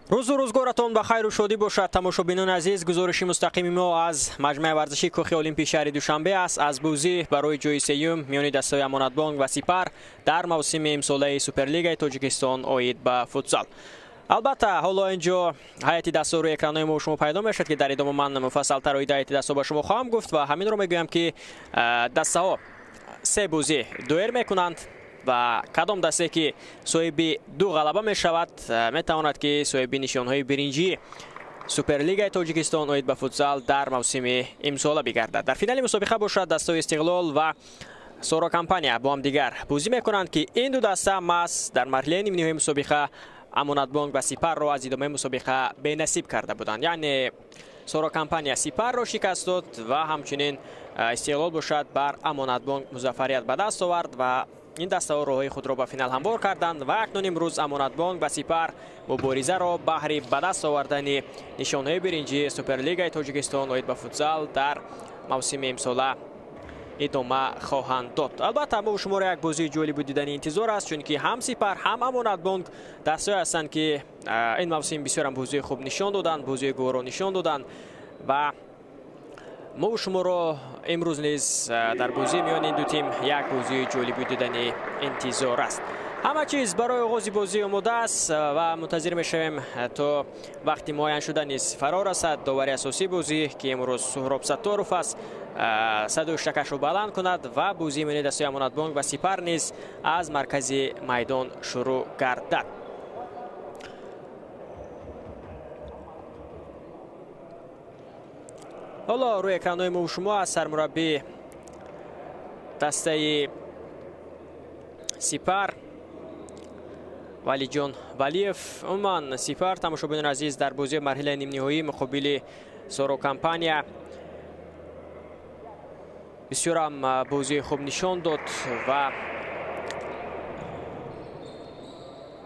Рӯзу рӯзгоратон ба хайру шодӣ бошад, тамошобинони азиз. Гузориши мустақими мо аз маҷмӯаи варзишии Кӯхи Олимпии шаҳри Душанбе аст. Аз бозӣ барои ҷои сеюм миёни дастаҳои Амонатбонк ва Сипар дар мавсими имсолаи Суперлигаи Тоҷикистон оид ба футзал. Албатта, ҳоло инҷо ҳайати дастаҳо рӯи экранҳои мо шумо пайдо мешавад, ки дар идома ман муфассалтар оид ҳайати дастаҳо ба шумо хоҳам гуфт ва ҳаминро мегӯям, ки дастаҳо се бозӣ доир мекунанд ва кадом дастае ки соҳиби ду ғалаба мешавад, метавонад ки соҳиби нишонҳои биринҷии Суперлигаи Тоҷикистон оид ба футзал дар мавсими имсола бигардад. Дар финали мусобиқа бошад, дастаҳои Истиқлол ва Соро Компания бо ҳамдигар бозӣ мекунанд, ки ин ду даста маҳз дар марҳилаи нимниҳоии мусобиқа Амонатбонк ва Сипарро аз идомаи мусобиқа бенасиб карда буданд. Яъне Соро Компания Сипарро шикаст дод ва ҳамчунин Истиқлол бошад бар Амонатбонк музаффарият ба даст овард ва ин дастаҳо роҳҳои худро ба финал ҳамвор карданд ва акнун имрӯз Амонатбонк ва Сипар муборизаро баҳри ба даст овардани нишонҳои биринҷии Суперлигаи Тоҷикистон оид ба футзал дар мавсими имсола идома хоҳанд дод. Албатта, мо шуморо як бозии ҷолибу дидани интизор аст, чунки ҳам Сипар, ҳам Амонатбонк дастаҳое ҳастанд, ки ин мавсим бисёрам бозии хуб нишон доданд, бозии гуворо нишон доданд ва мо шуморо имрӯз низ дар бозии миёни ин ду тим як бозии ҷолибу дидани интизор аст. Ҳама чиз барои оғози бозӣ омода аст ва мунтазир мешавем то вақти муайян шуда низ фаро расад. Довари асосии бозӣ, ки имрӯз Суҳроб Сатторов аст, садои штакашро баланд кунад ва бозии миёни дастаи Амонатбонк ва Сипар низ аз маркази майдон шурӯъ гардад. Ҳоло рӯи экранҳои мо шумо аз сармураббии дастаи Сипар Валиҷон Валиев. Умуман, Сипар, тамошобинони азиз, дар бозии марҳилаи нимниҳоӣ муқобили Соро Компания бисёрам бозии хуб нишон дод ва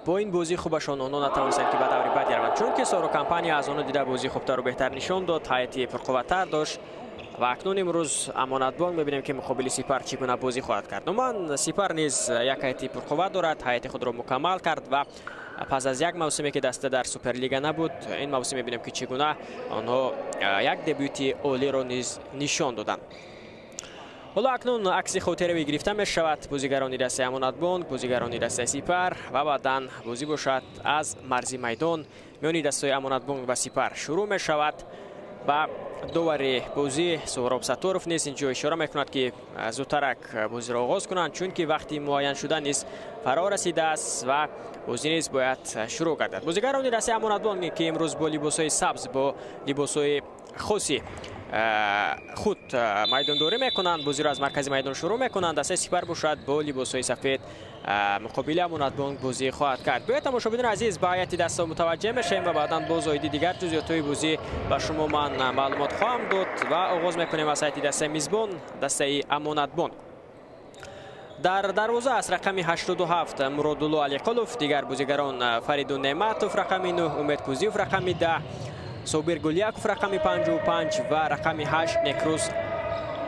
бо ин бозии хубашон онҳо натавонистанд, ки ба даври баъд раванд, чунки Соро Компания аз онҳо дида бозии хубтару беҳтар нишон дод, ҳайати пурқувваттар дошт ва акнун имрӯз Амонатбонк мебинем, ки муқобили Сипар чӣ гуна бозӣ хоҳад кард. Умуман, Сипар низ як ҳайати пурқувват дорад, ҳайати худро мукаммал кард ва пас аз як мавсиме, ки даста дар Суперлига набуд, ин мавсим мебинем, ки чӣ гуна онҳо як дебюти олиро низ нишон доданд. Ҳоло акнун акси хотиравӣ гирифта мешавад бозигарони дастаи Амонатбонк, бозигарони дастаи Сипар ва баъдан бозӣ бошад аз марзи майдон миёни дастаи Амонатбонк ва Сипар шурӯъ мешавад ва довари бозӣ Суҳроб Сатторов низ инҷо ишора мекунад, ки зудтарак бозиро оғоз кунанд, чунки вақти муайян шуда низ фаро расидааст ва бозӣ низ бояд шурӯъ гардад. Бозигарони дастаи Амонатбонк, ки имрӯз бо либосҳои сабз, бо либосҳои хоси худ майдондорӣ мекунанд, бозиро аз маркази майдон шурӯъ мекунанд. Дастаи Сипар бошад бо либосҳои сафед муқобили Амонатбонк бозӣ хоҳад кард. Биёед, тамошобинони азиз, ба ҳайати дастаҳо мутаваҷҷеҳ мешавем ва баъдан боз оиди дигар ҷузъиётҳои бозӣ ба шумо ман маълумот хоҳам дод ва оғоз мекунем аз ҳайати дастаи мизбон, дастаи Амонатбонк. Дар дарвоза аст рақами 87 Муродулло Алиқулов, дигар бозигарон Фаридун Неъматов рақами 9, Умед Кузиев рақами 10, Собир Гуляков рақами 55 ва рақами 8 Некрӯз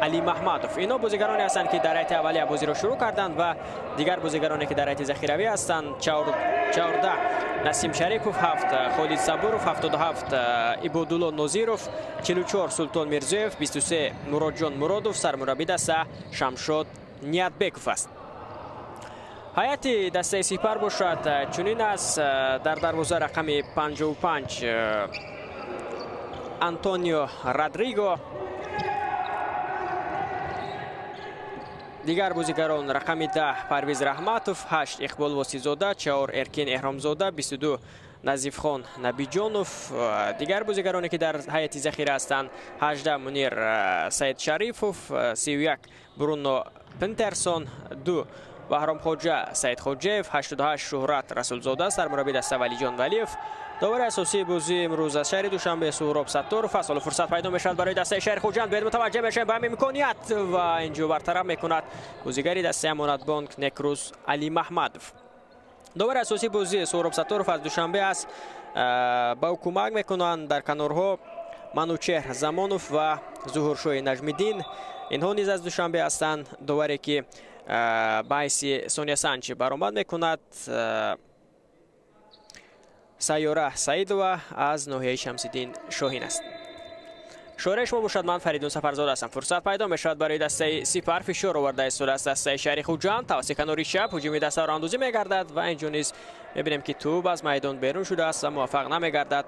Алимаҳмадов. Инҳо бозигароне ҳастанд, ки дар ҳайати аввалия бозиро шурӯъ карданд ва дигар бозигароне, ки дар ҳайати захиравӣ ҳастанд: 14 Насим Шарипов, 7 Холид Сабуров, 77 Ибодулло Нозиров, 44 Султон Мирзоев, 23 Муродҷон Муродов. Сармурабби даста Шамшод Ниятбеков аст. Ҳайати дастаи Сипар бошад чунин аст: дар дарвоза рақами 55 Антонио Родриго, дигар бозигарон рақами 10 Парвиз Раҳматов, 8 Иқбол Восизода, 4 Эркин Эҳромзода, 22 Назифхон Набиҷонов. Дигар бозигароне, ки дар ҳайати захира ҳастанд: 18 Мунир Саидшарифов, 31 Бруно Пентерсон, 2 Баҳромхоҷа Саидхоҷаев, 88 Шуҳрат Расулзода, сармурабби даста Валиҷон Валиев. Довари асосии бозии имрӯз аз шаҳри Душанбе Суҳроб Сатторов аст. Ҳоло фурсат пайдо мешавад барои дастаи шаҳри Хуҷанд. Бояд мутаваҷҷеҳ мешавем ба ҳамин имконият ва инҷо бартараф мекунад бозигари дастаи Амонатбонк Некрӯз Алимаҳмадов. Довари асосии бозӣ Суҳроб Сатторов аз Душанбе аст. Ба ӯ кӯмак мекунанд дар канорҳо Манучеҳр Замонов ва Зуҳуршоҳи Наҷмиддин. Инҳо низ аз Душанбе ҳастанд. Доваре, ки ба ҳайси Сония Санчи баромад мекунад, Сайёра Саидова аз ноҳияи Шамсиддин Шоҳин аст. Шуораи шумо бошад, ман Фаридун Сафарзода ҳастам. Фурсат пайдо мешавад барои дастаи Сипар. Фишор оварда истодааст дастаи шаҳри Хуҷанд. Тавассути канори чап ҳуҷуми дастаро андозӣ мегардад ва инҷо низ мебинем, ки тӯб аз майдон берун шудааст ва муваффақ намегардад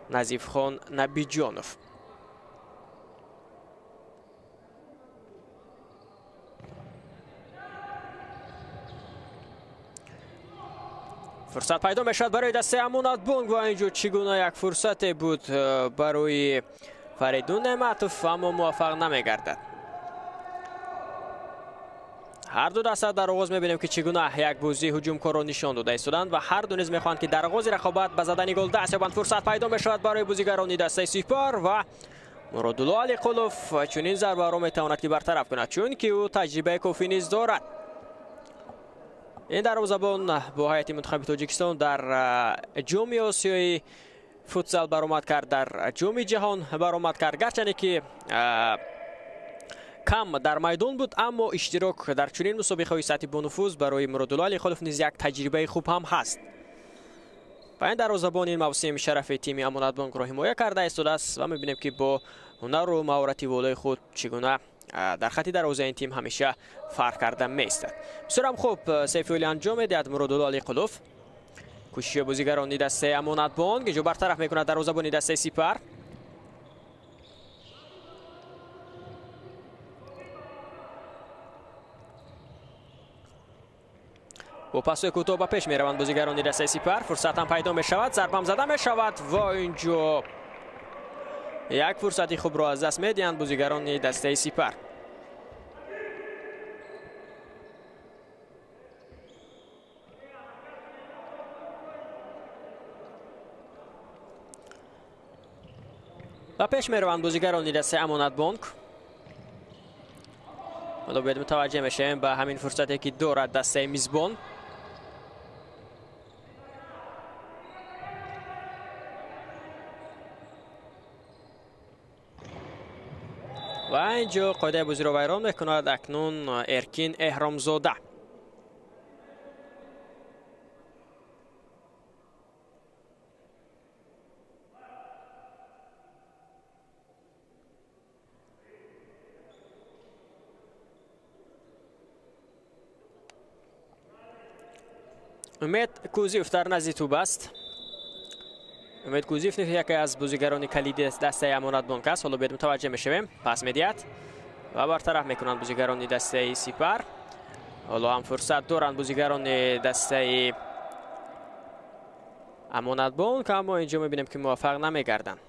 Назифхон Набиҷонов. Фурсат пайдо мешавад барои дастаи Амонатбонк ва инҷо чӣ гуна як фурсате буд барои Фаридун Неъматов, аммо муваффақ намегардад. Ҳар ду даста дар оғоз мебинем, ки чӣ гуна як бозии ҳуҷумкорро нишон дода истоданд ва ҳар ду низ мехоҳанд, ки дар оғози рақобат ба задани гол даст ёбанд. Фурсат пайдо мешавад барои бозигарони дастаи Сипар ва Муродулло Алиқулов чунин зарбаро метавонад, ки бартараф кунад, чунки ӯ таҷрибаи кофӣ низ дорад. Ин дарвозабон бо ҳайати мунтахаби Тоҷикистон дар ҷоми Осиёи футзал баромад кард, дар ҷоми ҷаҳон баромад кард. Гарчанде ки кам дар майдон буд, аммо иштирок дар чунин мусобиқаҳои сатҳи бонуфуз барои Муродулло Алиқулов низ як таҷрибаи хуб ҳам ҳаст. Ва ин дарвозабон ин мавсим шарафи тими Амонатбонкро ҳимоя карда истодааст ва мебинем, ки бо ҳунару маҳорати волои худ чӣ гуна дар хати дарвозаи ин тим ҳамеша фарқ карда меистад. Бисёрам хуб сейфиёли анҷом медиҳад Муродулло Алиқулов. Кӯшиши бозигарони дастаи Амонатбонк инҷо бартараф мекунад дарвозабони дастаи Сипар. Бо пасои кӯтоҳ ба пеш мераванд бозигарони дастаи Сипар. Фурсат ҳам пайдо мешавад, зарбам зада мешавад ва инҷо як фурсати хубро аз даст медиҳанд бозигарони дастаи Сипар. Ба пеш мераванд бозигарони дастаи Амонатбонк. Ҳоло бояд мутаваҷҷеҳ мешавем ба ҳамин фурсате, ки дорад дастаи мизбон. Ва инҷо қоидаи бозиро вайрон мекунад акнун Эркин Эҳромзода. Умед Кӯзиев дар назди тӯб аст. Умед Кӯзиев яке аз бозигарони калиди дастаи Амонатбонк аст. Ҳоло бояд мутаваҷҷеҳ мешавем. Пас медиҳад ва бартараф мекунанд бозигарони дастаи Сипар. Ҳоло ҳам фурсат доранд бозигарони дастаи Амонатбонк, аммо инҷо мебинем, ки муваффақ намегарданд.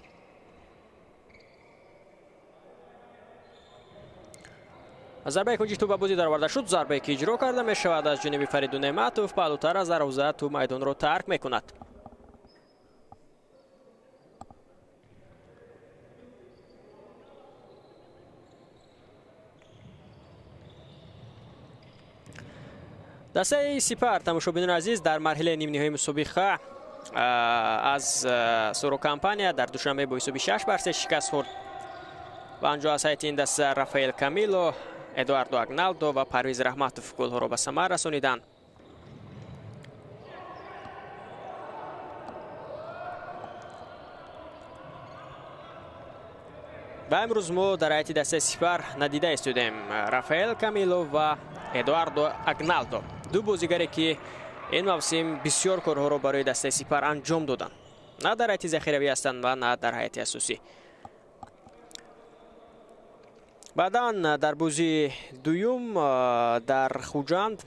Зарбаи кунҷи тӯб ба бозӣ дароварда шуд. Зарбае ки иҷро карда мешавад аз ҷониби Фаридун Неъматов, паҳлӯтар аз дарвоза тӯб майдонро тарк мекунад. Дастаи Сипар, тамошобинони азиз, дар марҳилаи нимниҳоии мусобиқа аз Соро Компания дар Душанбе бо ҳисоби 6-3 шикаст хӯрд. Ва анҷо аз ҳайати ин даста Рафаэл Камило, Эдуардо Агналдо ва Парвиз Раҳматов голҳоро ба самар расониданд. Ва имрӯз мо дар ҳайати дастаи Сипар надида истодем Рафаэл Камило ва Эдуардо Агналдо, ду бозигаре, ки ин мавсим бисёр корҳоро барои дастаи Сипар анҷом доданд. На дар ҳайати захиравӣ ҳастанд ва на дар ҳайати асосӣ. Баъдан дар бозии дуюм дар Хуҷанд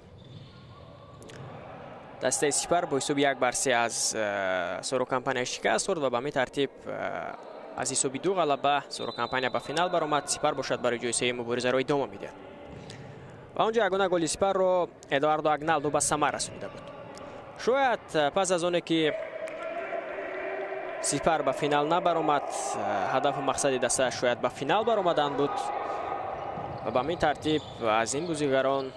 дастаи Сипар бо ҳисоби 1-3 аз Соро Компания шикаст хӯрд ва ба ҳамин тартиб аз ҳисоби 2 ғалаба Соро Компания ба финал баромад. Сипар бошад барои ҷои сеюм муборизаро идома медиҳад. Ва онҷо ягона голи Сипарро Эдуардо Агналдо ба самар расонида буд. Шояд пас аз оне ки Сипар ба финал набаромад, ҳадафу мақсади даста шояд ба финал баромадан буд ва ба ҳамин тартиб аз ин бозигарон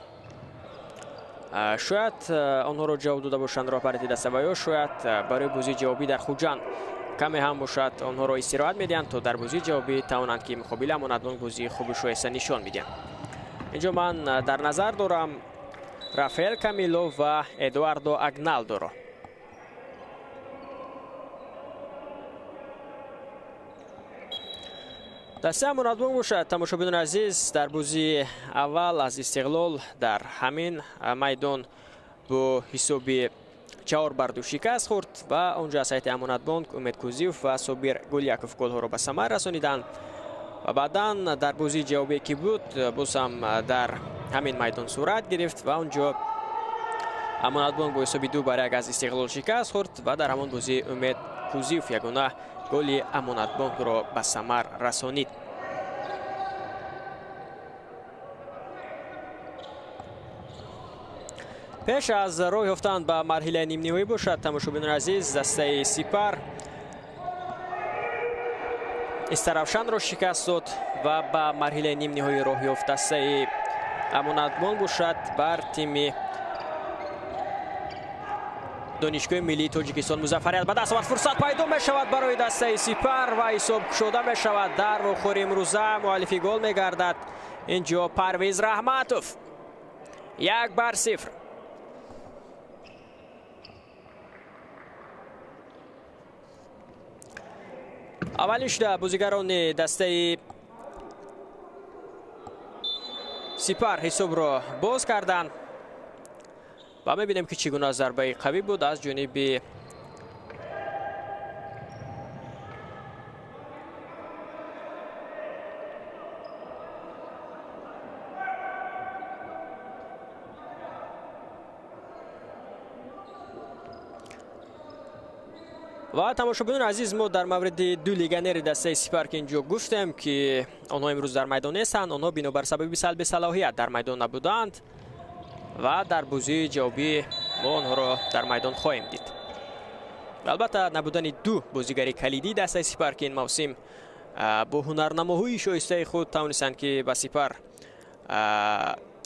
шояд онҳоро ҷавоб дода бошанд роҳбарияти даста ва ё шояд барои бозии ҷавобӣ дар Хуҷанд каме ҳам бошад онҳоро истироҳат медиҳанд, то дар бозии ҷавобӣ тавонанд, ки муқобили Амонатбонк бозии хубу шоиста нишон медиҳанд. Инҷо ман дар назар дорам Рафаэл Камило ва Эдуардо Агналдоро. Дастаи Амонатбонк бошад, тамошобинони азиз, дар бозии аввал аз Истиқлол дар ҳамин майдон бо ҳисоби 4-2 шикаст хӯрд ва онҷо аз ҳайати Амонатбонк Умед Кузиев ва Собир Гуляков голҳоро ба самар расониданд ва баъдан дар бозии ҷавобе ки буд боз ҳам дар ҳамин майдон сурат гирифт ва онҷо Амонатбонк бо ҳисоби 2-1 аз Истиқлол шикаст хӯрд ва дар ҳамон бозӣ Умед Кузиев ягона голи Амонатбонкро ба самар расонид. Пеш аз роҳ ёфтан ба марҳилаи нимниҳоӣ бошад, тамошобинони азиз, дастаи Сипар Истаравшанро шикаст дод ва ба марҳилаи нимниҳоӣ роҳ ёфт. Дастаи Амонатбонк бошад бар тими Донишгоҳи миллии Тоҷикистон музаффарият ба даст овард. Фурсат пайдо мешавад барои дастаи Сипар ва ҳисоб кушода мешавад. Дар вохӯри имрӯза муаллифи гол мегардад инҷо Парвиз Раҳматов. 1-0. Аввалин шуда бозигарони дастаи Сипар ҳисобро боз карданд ва мебинем ки чӣ гуна зарбаи қавӣ буд аз ҷониби ва тамошобинони азиз, мо дар мавриди ду легионери дастаи Сипар ки инҷо гуфтем ки онҳо имрӯз дар майдон нестанд, онҳо бинобар сабаби салби салоҳият дар майдон набуданд ва дар бозии ҷавобӣ мо онҳоро дар майдон хоҳем дид. Албатта набудани ду бозигари калидии дастаи Сипар ки ин мавсим бо ҳунарнамоҳои шоистаи худ тавонистанд ки ба Сипар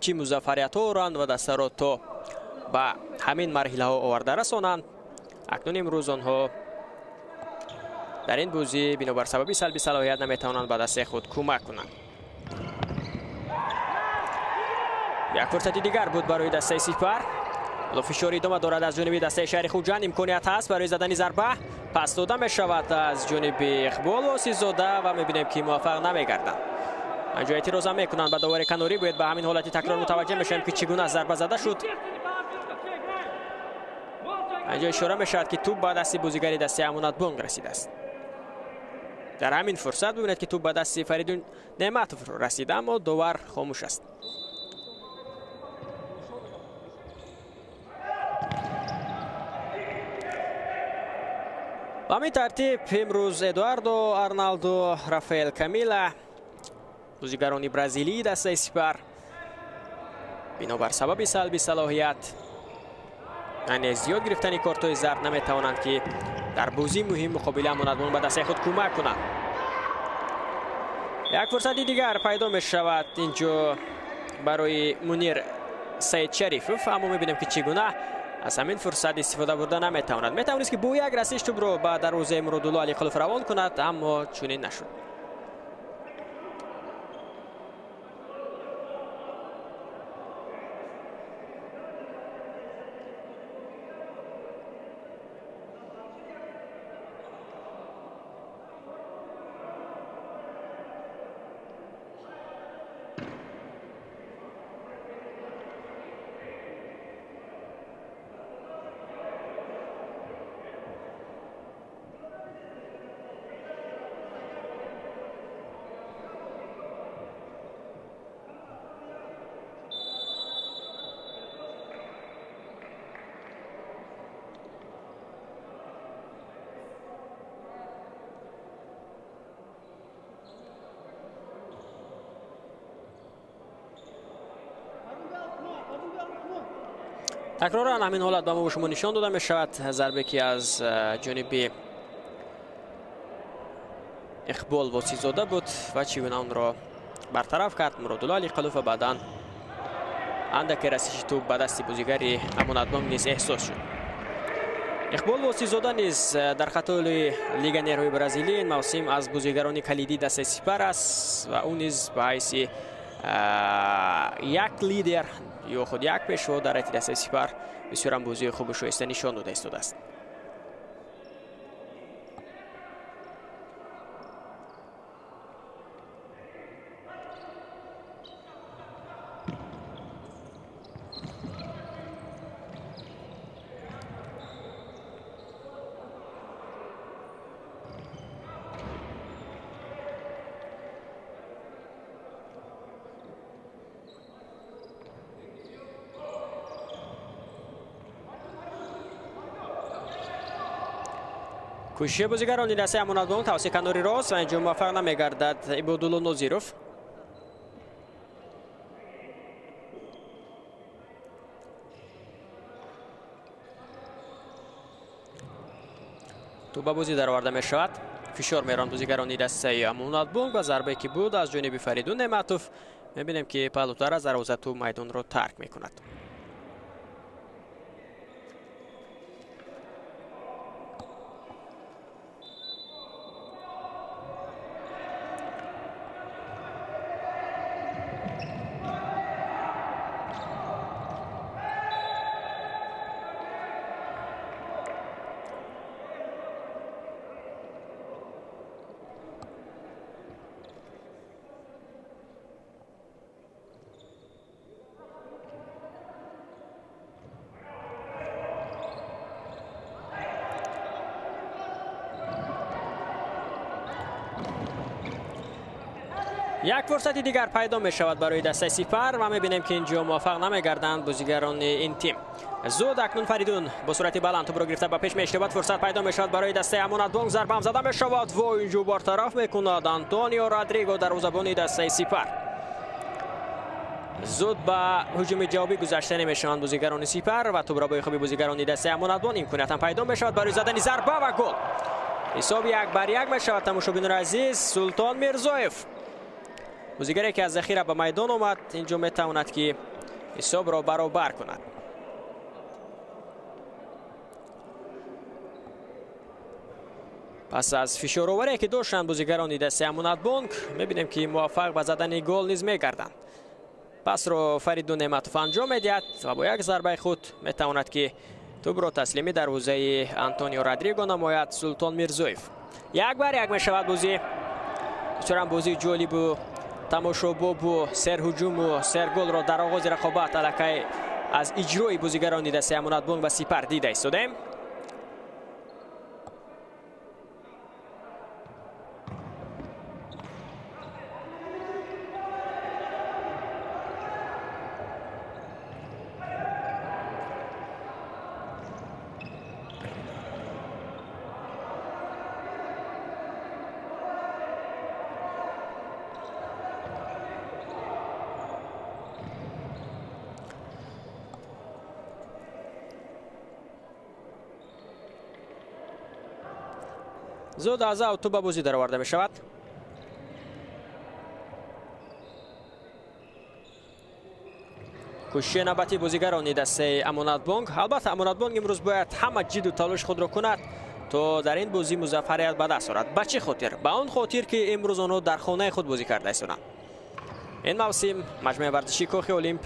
чӣ музаффариятҳо оранд ва дастаро то ба ҳамин марҳилаҳо оварда расонанд, акнун имрӯз онҳо дар ин бозӣ бинобар сабаби салби салоҳият наметавонанд ба дастаи худ кӯмак кунанд. Як фурсати дигар буд барои дастаи Сипар. Ҳоло фишори идома дорад аз ҷониби дастаи шаҳри Хуҷанд. Имконият ҳаст барои задани зарба. Пас дода мешавад аз ҷониби Иқбол Восизода ва мебинем ки муваффақ намегарданд. Анҷо эътирозам мекунанд ба довари канорӣ. Бояд ба ҳамин ҳолати такрор мутаваҷҷеҳ мешавем ки чӣ гуна зарба зада шуд. Анҷо ишора мешавад ки тӯб ба дасти бозигари дастаи Амонатбонк расидааст. Дар ҳамин фурсат бибинед ки тӯб ба дасти Фаридун Неъматов расид, аммо довар хомӯш аст. Ба ҳамин тартиб имрӯз Эдуардо Арналдо, Рафаэл Камила, бозигарони бразилии дастаи Сипар бинобар сабаби салби салоҳият, яъне зиёд гирифтани кортҳои зард, наметавонанд ки дар бозии муҳим муқобили Амонатбонк ба дастаи худ кӯмак кунанд. Як фурсати дигар пайдо мешавад инҷо барои Мунир Саидшарифов, аммо мебинем ки чӣ гуна аз ҳамин фурсат истифода бурда наметавонад. Метавонист ки бо як расиш тӯбро ба дарвозаи Муродулло Алиқулов равон кунад, аммо чунин нашуд. Такроран ҳамин ҳолат ба мо шумо нишон дода мешавад. Зарбе ки аз ҷониби Иқбол Восизода буд ва чӣ гуна онро бартараф кард Муродулло Алиқулов ва баъдан андаке расиши тӯб ба дасти бозигари Амонатбонк низ эҳсос шуд. Иқбол Восизода низ дар қатори легионерҳои бразилӣ ин мавсим аз бозигарони калидии дастаи Сипар аст ва ӯ низ ба ҳайси як лидер ё худ як пешво дар ҳайати дастаи Сипар бисёрам бозии хубу шоиста нишон дода истодааст. Кӯшиши бозигарони дастаи Амонатбонк тавассути канори рост ва инҷо муваффақ намегардад Ибодулло Нозиров. Тӯб ба бозӣ дароварда мешавад. Фишор меронд бозигарони дастаи Амонатбонк ва зарбае ки буд аз ҷониби Фаридун Неъматов мебинем ки паҳлӯтар аз дарвоза тӯб майдонро тарк мекунад. Як фурсати дигар пайдо мешавад барои дастаи Сипар ва мебинем ки инҷо муваффақ намегарданд бозигарони ин тим. Зуд акнун Фаридун бо суръати баланд тӯбро гирифта ба пеш мештобад. Фурсат пайдо мешавад барои дастаи Амонатбонк. Зарба ҳам зада мешавад ва инҷо бартараф мекунад Антонио Родриго, дарвозабони дастаи Сипар. Зуд ба ҳуҷуми ҷавобӣ гузашта намешаванд бозигарони Сипар ва тӯбро бо хуби бозигарони дастаи Амонатбонк имконият ҳам пайдо мешавад барои задани зарба ва гол. Ҳисоб 1-1 мешавад. Тамошобинони азиз, Султон Мирзоев, бозигаре ки аз захира ба майдон омад, инҷо метавонад ки ҳисобро баробар кунад. Пас аз фишороваре ки доштанд бозигарони дастаи Амонатбонк, мебинем ки муваффақ ба задани гол низ мегарданд. Пасро Фаридун Неъматов анҷом медиҳад ва бо як зарбаи худ метавонад ки тӯбро таслими дарвозаи Антонио Родриго намояд Султон Мирзоев. 1-1 мешавад бозӣ. Бисёрам бозии ҷолибу тамошобобу серҳуҷуму серголро дар оғози рақобат аллакай аз иҷрои бозигарони дастаи Амонатбонк ва Сипар дида истодаем. Зуд аз ав тӯб ба бозӣ дароварда мешавад. Кӯшиши навбатии бозигарони дастаи Амонатбонк. Албатта Амонатбонк имрӯз бояд ҳама ҷидду талоши худро кунад то дар ин бозӣ музаффарият ба даст орад. Ба чӣ хотир? Ба он хотир ки имрӯз онҳо дар хонаи худ бозӣ карда истоданд. Ин мавсим маҷмӯаи варзишии Кохи Олимп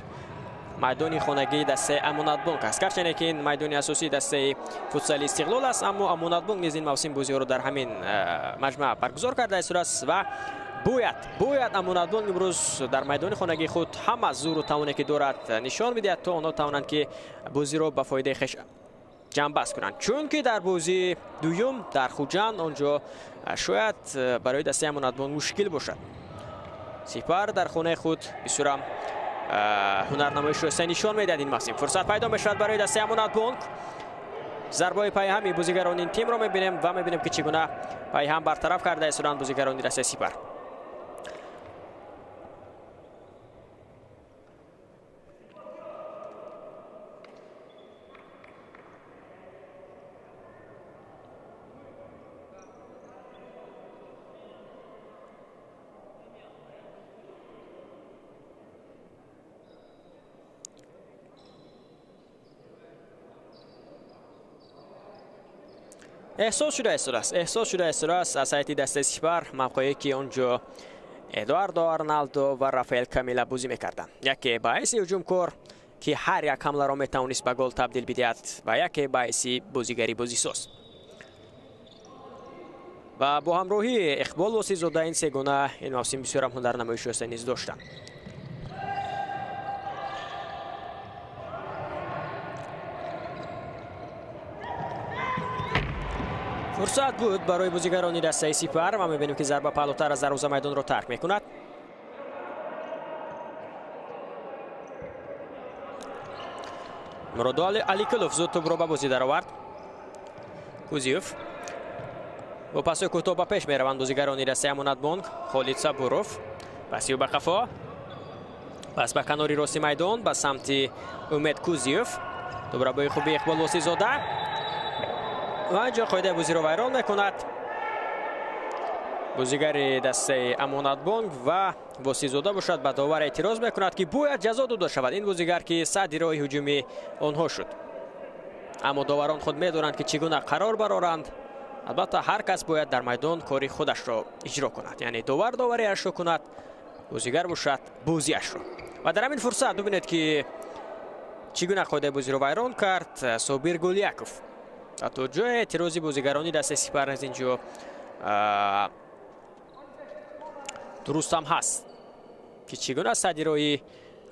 майдони хонагии дастаи Амонатбонк аст. Гарчанде ки ин майдони асосии дастаи футсали Истиқлол аст, аммо Амонатбонк низ ин мавсим бозиҳоро дар ҳамин маҷмӯа баргузор карда истодааст ва бояд Амонатбонк имрӯз дар майдони хонагии худ ҳама зӯру тавоне ки дорад нишон бидиҳад то онҳо тавонанд ки бозиро ба фоидаи хеш ҷамъбаст кунанд. Чунки дар бозии дуюм дар Хуҷанд онҷо шояд барои дастаи Амонатбонк мушкил бошад. Сипар дар хонаи худ бисёрам ҳунарнамоии шоиста нишон медиҳад ин мавсим. Фурсат пайдо мешавад барои дастаи Амонатбонк. Зарбаҳои пайҳами бозигарони ин тимро мебинем ва мебинем ки чӣ гуна пайҳам бартараф карда истоданд бозигарони дастаи Сипар. Эҳсос шуда истодааст аз ҳайати дастаи Сипар мавқее ки онҷо Эдуардо Арналдо ва Рафаэл Камила бозӣ мекарданд. Яке ба ҳайси ҳуҷумкор ки ҳар як ҳамларо метавонист ба гол табдил бидиҳад ва яке ба ҳайси бозигари бозисоз. Ва бо ҳамроҳии Иқбол Восизода ин сегона ин мавсим бисёрам ҳунарнамоии шоиста низ доштанд. Фурсат буд барои бозигарони дастаи Сипар ва мебинем ки зарба паҳлӯтар аз дарвоза майдонро тарк мекунад. Муродали Аликулов зуд тӯбро ба бозӣ даровард. Кузиев Бо пасҳои кӯтоҳ ба пеш мераванд бозигарони дастаи Амонатбонк. Холид Сабуров паси ӯ ба қафо, пас ба канори рости майдон ба самти Умед Кузиев. Дубрабои хуби Иқбол Восизода ва инҷо қоидаи бозиро вайрон мекунад бозигари дастаи Амонатбонк ва Восизода бошад ба довар эътироз мекунад, ки бояд ҷазо дода шавад ин бозигар, ки садди роҳи ҳуҷуми онҳо шуд. Аммо доварон худ медонанд, ки чӣ гуна қарор бароранд. Албатта ҳар кас бояд дар майдон кори худашро иҷро кунад, яъне довар довариашро кунад, бозигар бошад бозиашро. Ва дар ҳамин фурсат бибинед, ки чӣ гуна қоидаи бозиро вайрон кард Собир Гуляков. То ҷое эътирози бозигарони дастаи Сипар аз ин ҷо дуруст ҳам ҳаст, ки чӣ гуна садди роҳи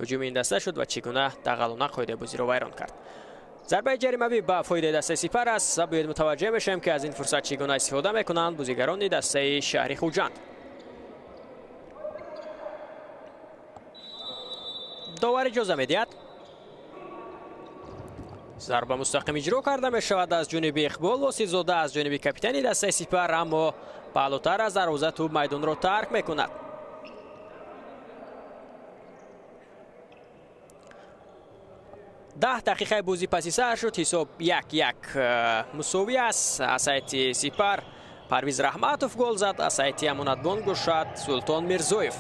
ҳуҷуми ин даста шуд ва чӣ гуна дағалона қоидаи бозиро вайрон кард. Зарбаи ҷаримавӣ ба фоидаи дастаи Сипар аст ва бояд мутаваҷҷеҳ мешавем, ки аз ин фурсат чӣ гуна истифода мекунанд бозигарони дастаи шаҳри Хуҷанд. Довар иҷоза медиҳад. Зарба мустақим иҷро карда мешавад аз ҷониби Иқбол Восизода, аз ҷониби капитани дастаи Сипар, аммо паҳлӯтар аз дарвоза тӯб майдонро тарк мекунад. 10 дақиқаи бозӣ паси сар шуд. Ҳисоб 1-1 мусовӣ аст. Аз ҳайати Сипар Парвиз Раҳматов гол зад, аз ҳайати Амонатбонк бошад Султон Мирзоев.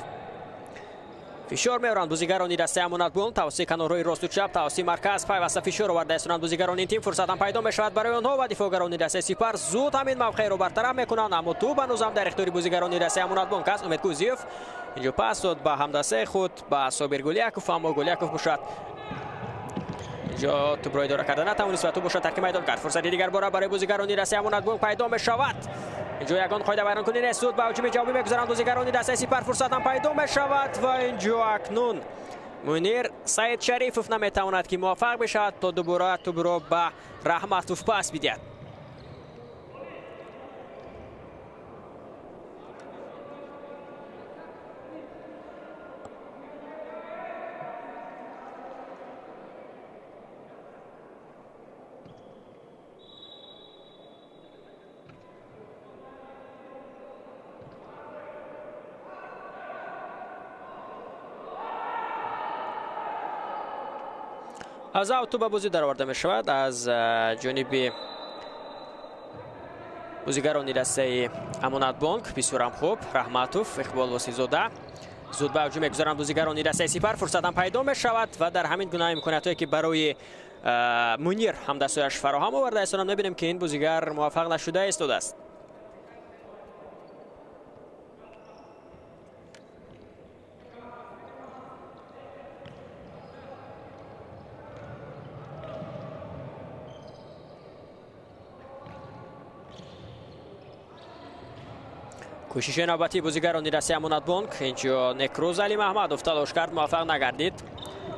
Фишор меоранд бозигарони дастаи Амонатбонк тавассути канорҳои росту чап, тавассути марказ пайваста фишор оварда истонанд бозигарони ин тим. Фурсат ҳам пайдо мешавад барои онҳо ва дифоъгарони дастаи Сипар зуд ҳамин мавқеъро бартараф мекунанд, аммо тӯб ҳанӯз ҳам дар ихтиёри бозигарони дастаи Амонатбонк аст. Умед Кузиев инҷо пас дод ба ҳамдастаи худ, ба Собир Гуляков, аммо Гуляков бошад инҷо тӯбро идора карда натавонист ва тӯб бошад тарки майдон кард. Фурсати дигар бора барои бозигарони дастаи Амонатбонк пайдо мешавад. Инҷо ягон қоида вайронкунӣ нест. Зуд ба ҳуҷуми ҷавобӣ мегузаранд бозигарони дастаи Сипар. Фурсат ҳам пайдо мешавад ва инҷо акнун Мунир Саид Шарифов наметавонад, ки муваффақ бишавад то дубора тӯбро ба Раҳматов пас бидиҳад. Аз аут ба бозӣ дароварда мешавад аз ҷониби бозигарони дастаи Амонатбонк. Бисёрам хуб Раҳматов, Иқбол Восизода. Зуд ба ҳуҷум мегузаранд бозигарони дастаи Сипар. Фурсат ҳам пайдо мешавад ва дар ҳамин гуна имкониятҳое, ки барои Мунир ҳамдастҳояш фароҳам оварда истонанд, мебинем, ки ин бозигар муваффақ нашуда истодааст. Кӯшиши навбатии бозигарони дастаи Амонатбонк. Инҷо Некрӯз Али Маҳмадов талош кард, муваффақ нагардид.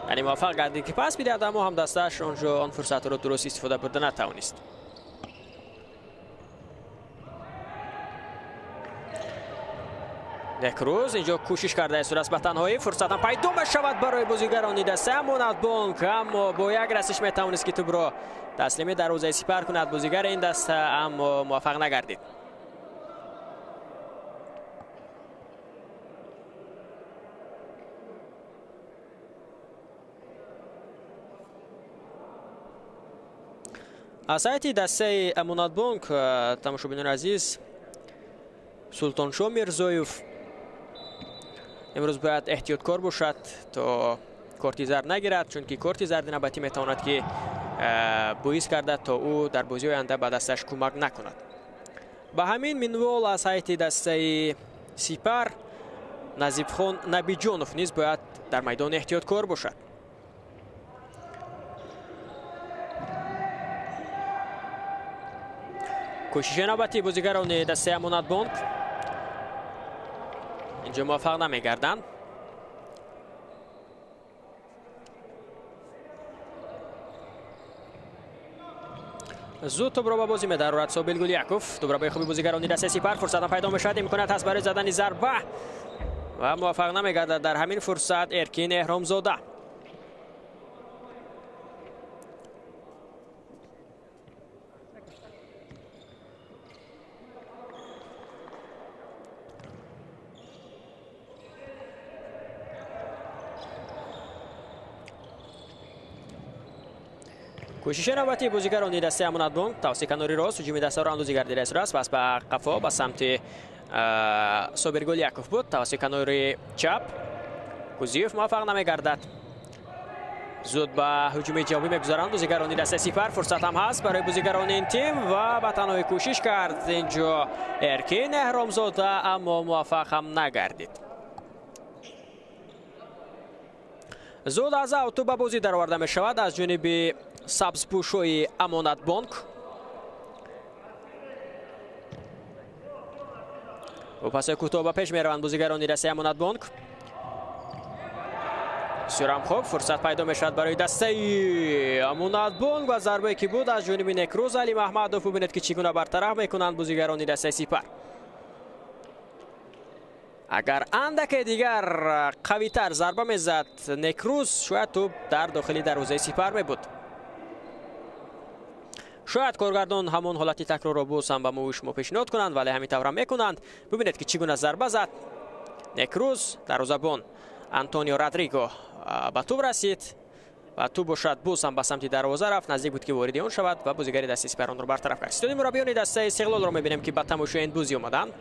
Яъне муваффақ гардид, ки пас бидиҳад, аммо ҳамдастааш онҷо он фурсатро дуруст истифода бурда натавонист. Некрӯз инҷо кӯшиш карда истодааст ба танҳоӣ. Фурсат ҳам пайдо мешавад барои бозигарони дастаи Амонатбонк, аммо бо як расиш метавонист, ки тӯбро таслими дарвозаи Сипар кунад бозигари ин даста, аммо муваффақ нагардид. Аз ҳайати дастаи Амонатбонк, тамошобинони азиз, Султоншо Мирзоев имрӯз бояд эҳтиёткор бошад то корти зард нагирад, чунки корти зарди навбатӣ метавонад, ки боис гардад то ӯ дар бозии оянда ба дасташ кӯмак накунад. Ба ҳамин минвол аз ҳайати дастаи Сипар Назибхон Набиҷонов низ бояд дар майдон эҳтиёткор бошад. Кӯшиши навбатии бозигарони дастаи Амонатбонк инҷо муваффақ намегарданд. Зуд тӯбро ба бозӣ медарорад Собил Гуляков. Тӯбрабои хуби бозигарони дастаи Сипар. Фурсатам пайдо мешавад, имконият ҳаст барои задани зарба ва муваффақ намегардад дар ҳамин фурсат Эркин Эҳромзода. Кӯшиши навбатии бозигарони дастаи Амонатбонк тавассути канори рост ҳуҷуми дастаро андозӣ гардида истодааст. Пас ба қафо ба самти Собиргул Яков буд. Тавассути канори чап Кузиев муваффақ намегардад. Зуд ба ҳуҷуми ҷавобӣ мегузаранд бозигарони дастаи Сипар. Фурсат ҳам ҳаст барои бозигарони ин тим ва ба танҳоӣ кӯшиш кард инҷо Эркин Эҳромзода, аммо муваффақ ҳам нагардид. Зуд аз ауту ба бозӣ дароварда мешавад аз ҷониби сабзпӯшои Амонатбонк. Бо пасои кӯтоҳ ба пеш мераванд бозигарони дастаи Амонатбонк. Бисёрам хуб фурсат пайдо мешавад барои дастаи Амонатбонк ва зарбае ки буд аз ҷониби Некрӯз Али Маҳмадов. Бубинед ки чӣ гуна бартараф мекунанд бозигарони дастаи Сипар. Агар андаке дигар қавитар зарба мезад Некрӯз, шояд тӯб дар дохили дарвозаи Сипар мебуд. Шояд коргардон ҳамон ҳолати такрорро боз ҳам ба мо шумо пешниҳод кунанд, вале ҳамин тавр ҳам мекунанд. Бубинед ки чӣ гуна зарба зад Некрӯз. Дарвозабон Антонио Родриго ба тӯб расид ва тӯб бошад боз ҳам ба самти дарвоза рафт. Наздик буд ки вориди он шавад ва бозигари дастаи Сипар онро бартараф кард. Ситоди мураббиёни дастаи Истиқлолро мебинем ки ба тамошои ин бозӣ омаданд.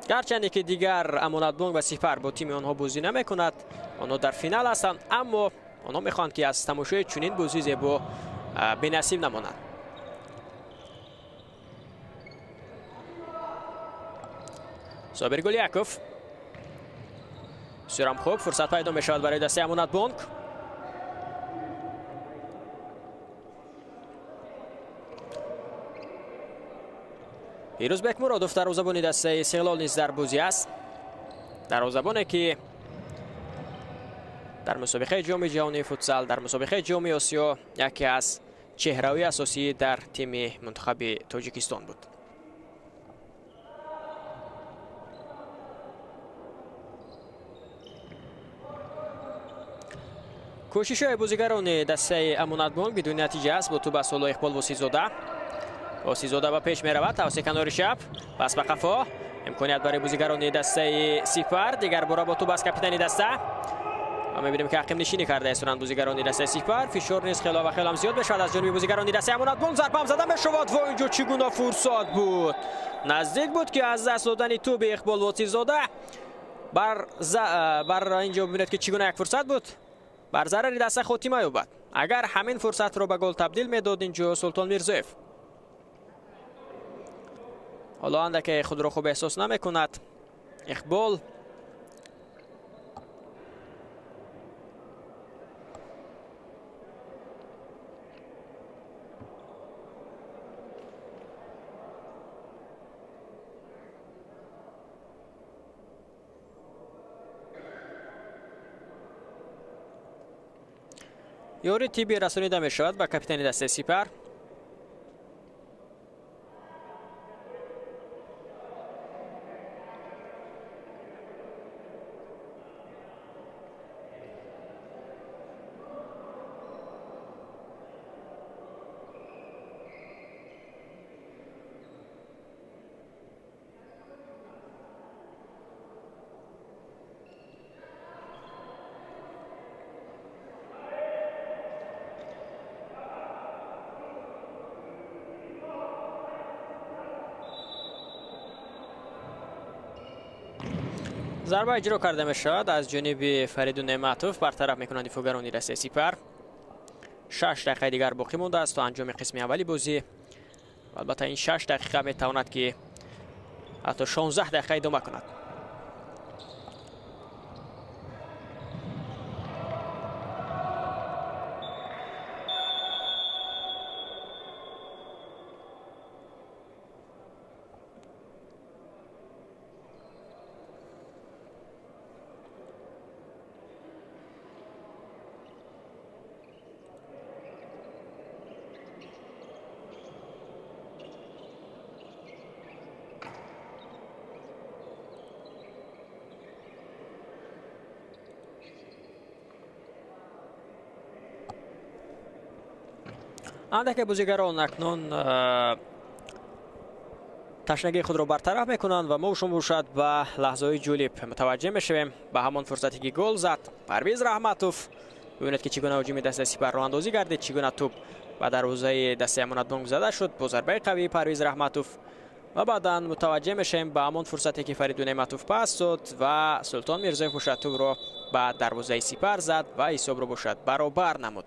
Гарчанде ки дигар Амонатбонк ва Сипар бо тими онҳо бозӣ намекунад, онҳо дар финал ҳастанд, аммо онҳо мехоҳанд ки аз тамошои чунин бозӣ зебо бенасиб намонанд. Собиргул Яков. Бисёрам хуб фурсат пайдо мешавад барои дастаи Амонатбонк. Пирӯзбек Муродов дарвозабони дастаи Истиқлол низ дар бозӣ аст. Дарвозабоне ки дар мусобиқаи ҷоми ҷаҳонии футзал, дар мусобиқаи ҷоми Осиё яке аз чеҳраҳои асосӣ дар тими мунтахаби Тоҷикистон буд. Кӯшишҳои бозигарони дастаи Амонатбонк бидуни натиҷа аст. Бо тӯб аз ҳоло Иқбол Восизода. Восизода ба пеш меравад тавассути канори чап, пас ба қафо. Имконият барои бозигарони дастаи Сипар. Дигар бора бо тӯб аз капитани даста. Ва мебинем ки ақибнишинӣ карда истоданд бозигарони дастаи Сипар. Фишор низ хело ва хело ҳам зиёд мешавад аз ҷониби бозигарони дастаи Амонатбонк. Зарба ҳам зада мешавад ва инҷо чӣ гуна фурсат буд. Наздик буд ки аз даст додани тӯби Иқбол Восизода бар инҷо бибинед ки чӣ гуна як фурсат буд. Бар зарари даста хотима ёбад. Агар ҳамин фурсатро ба гол табдил медод инҷо Султон Мирзоев. Ҳоло андаке худро хуб эҳсос намекунад Иқбол. Ёри тиббӣ расонида мешавад ба капитани дастаи Сипар. Зарба иҷро карда мешавад аз ҷониби Фаридун Неъматов. Бартараф мекунанд дифоъгарони дастаи Сипар. 6 дақиқаи дигар боқӣ мондааст то анҷоми қисми аввали бозӣ. Албатта ин 6 дақиқа метавонад ки ҳатто 16 дақиқа идома кунад. Андаке бозигарон акнун Ташнагии худро бартараф мекунанд ва мо шумо бошад ба лаҳзаҳои ҷолиб мутаваҷҷеҳ мешавем. Ба ҳамон фурсате ки гол зад Парвиз Раҳматов. Бибинед ки чӣ гуна ҳуҷуми дастаи Сипар роҳандозӣ гардид, чӣ гуна тӯп ба дарвозаи дастаи Амонатбонк зада шуд бо зарбаи қавии Парвиз Раҳматов. Ва баъдан мутаваҷҷеҳ мешавем ба ҳамон фурсате ки Фаридун Неъматов пас дод ва Султон Мирзоев бошад тӯпро ба дарвозаи Сипар зад ва ҳисобро бошад баробар намуд.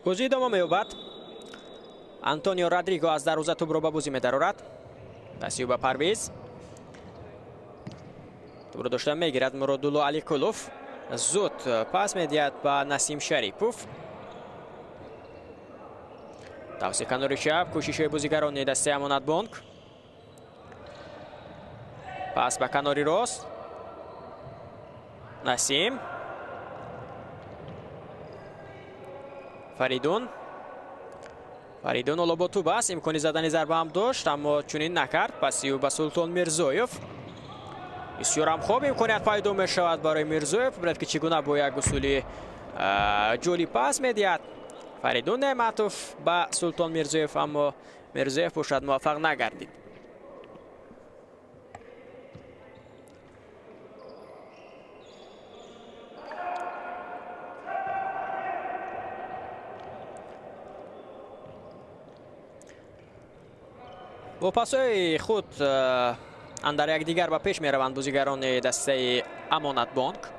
Бозӣ идома меёбад. Антонио Родриго аз дарвоза тӯпро ба бозӣ медарорад. Паси ӯ ба Парвиз. Тӯпро дошта мегирад Муродулло Аликулов. Зуд пас медиҳад ба Насим Шарипов. Тавси канори чап, кӯшишҳои бозигарони дастаи Амонатбонк. Пас ба канори рост. Насим. Фаридун. Фаридун ҳоло бо тӯп аст, имкони задани зарба ҳам дошт, аммо чунин накард. Паси ӯ ба Султон Мирзоев. Бисёрам хуб имконият пайдо мешавад барои Мирзоев. Бибинед ки чӣ гуна бо як усули ҷолиб пас медиҳад Фаридун Неъматов ба Султон Мирзоев, аммо Мирзоев бошад муваффақ нагардид. Бо пасҳои худ андар якдигар ба пеш мераванд бозигарони дастаи Амонатбонк.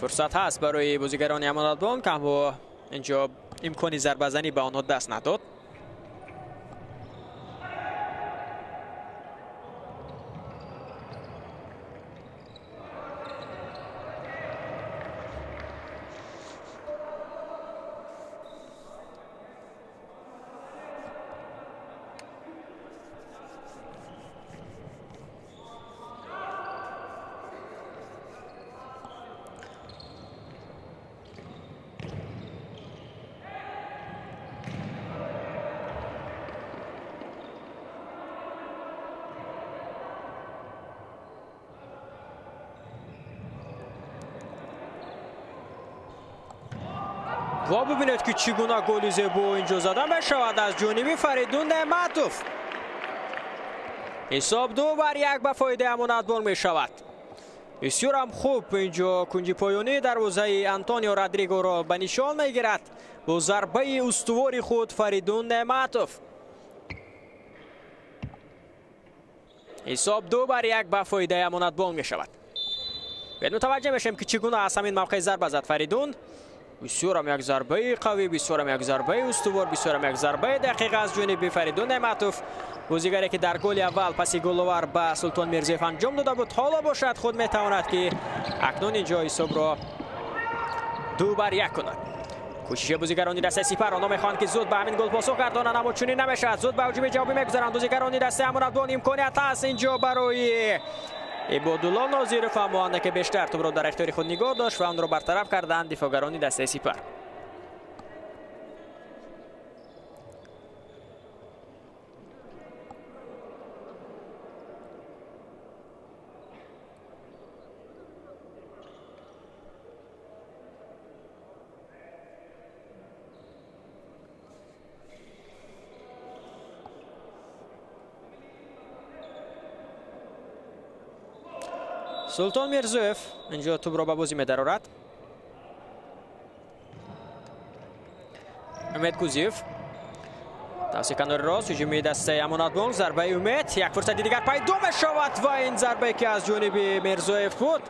Фурсат ҳаст барои бозигарони Амонатбонк, аммо инҷо имкони зарбазанӣ ба онҳо даст надод. Ва бибинед ки чӣ гуна голи зебо инҷо зада мешавад аз ҷониби Фаридун Неъматов. Ҳисоб 2-1 ба фоидаи Амонатбонк мешавад. Бисёрам хуб инҷо кунҷи поёнии дарвозаи Антонио Родригоро ба нишон мегирад бо зарбаи устувори худ Фаридун Неъматов. Ҳисоб 2-1 ба фоидаи Амонатбонк мешавад. Бед мутаваҷҷеҳ мешавем ки чӣ гуна аз ҳамин мавқеъ зарба зад Фаридун. Бисёрам як зарбаи қавӣ, бисёрам як зарбаи устувор, бисёрам як зарбаи дақиқ аз ҷониби Фаридун Неъматов. Бозигаре ки дар голи аввал паси головар ба Султон Мирзоев анҷом дода буд, ҳоло бошад худ метавонад ки акнун инҷо ҳисобро 2-1 кунад. Кӯшиши бозигарони дастаи Сипар, онҳо мехоҳанд ки зуд ба ҳамин гол посух гардонанд, аммо чунин намешавад. Зуд ба ҳуҷуми ҷавобӣ мегузаранд бозигарони дастаи Амонатбонк. Имконият ҳаст инҷо барои Ибодулло Нозиров, аммо андаке бештар тӯпро дар ихтиёри худ нигоҳ дошт ва онро бартараф карданд дифоъгарони дастаи Сипар. Султон Мирзоев инҷо тӯпро ба бозӣ медарорад. Умед Кузиев. Тавси канори рост, ҳуҷуми дастаи Амонатбонк, зарбаи Умед, як фурсати дигар пайдо мешавад ва ин зарбае ки аз ҷониби Мирзоев буд,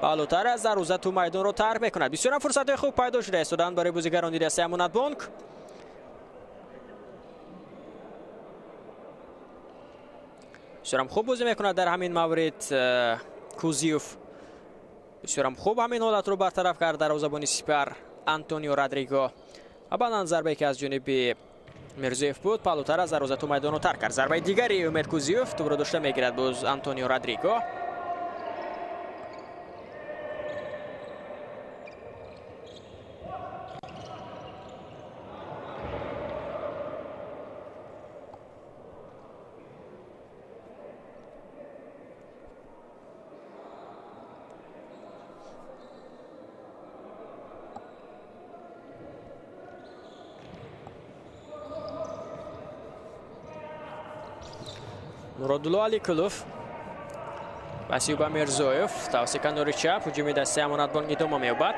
паҳлӯтар аз дарвоза тӯ майдонро тарк мекунад. Бисёрам фурсатҳои хуб пайдо шуда истоданд барои бозигарони дастаи Амонатбонк. Бисёрам хуб бозӣ мекунад дар ҳамин маврид Кузиев. Бисёрам хуб ҳамин ҳолатро бартараф кард дарвозабони Сипар Антонио Родриго. Ва баъдан зарбае ки аз ҷониби Мирзоев буд, паҳлӯтар аз дарвоза ту майдонро тарк кард. Зарбаи дигари Умед Кузиев, тӯпро дошта мегирад боз Антонио Родриго. Муродулло Аликулов Васиюба Мирзоев тавассути канори чап ҳуҷуми дастаи Амонатбонк идома меёбад.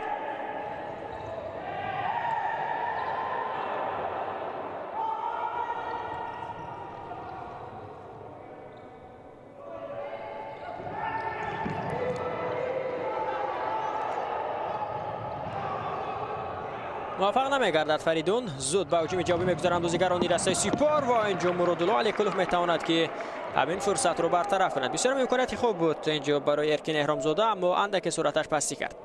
Муваффақ намегардад Фаридун. Зуд ба ҳуҷуми ҷавобӣ мегузаранд бозигарони дастаи Сипар ва инҷо Муродулло Аликулов метавонад ки ҳамин фурсатро бартараф кунад. Бисёр имконияти хуб буд инҷо барои Эркин Эҳромзода, аммо андаке суръаташ пастӣ кард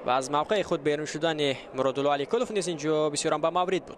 ва аз мавқеи худ берун шудани Муродулло Аликулов низ инҷо бисёрам ба маврид буд.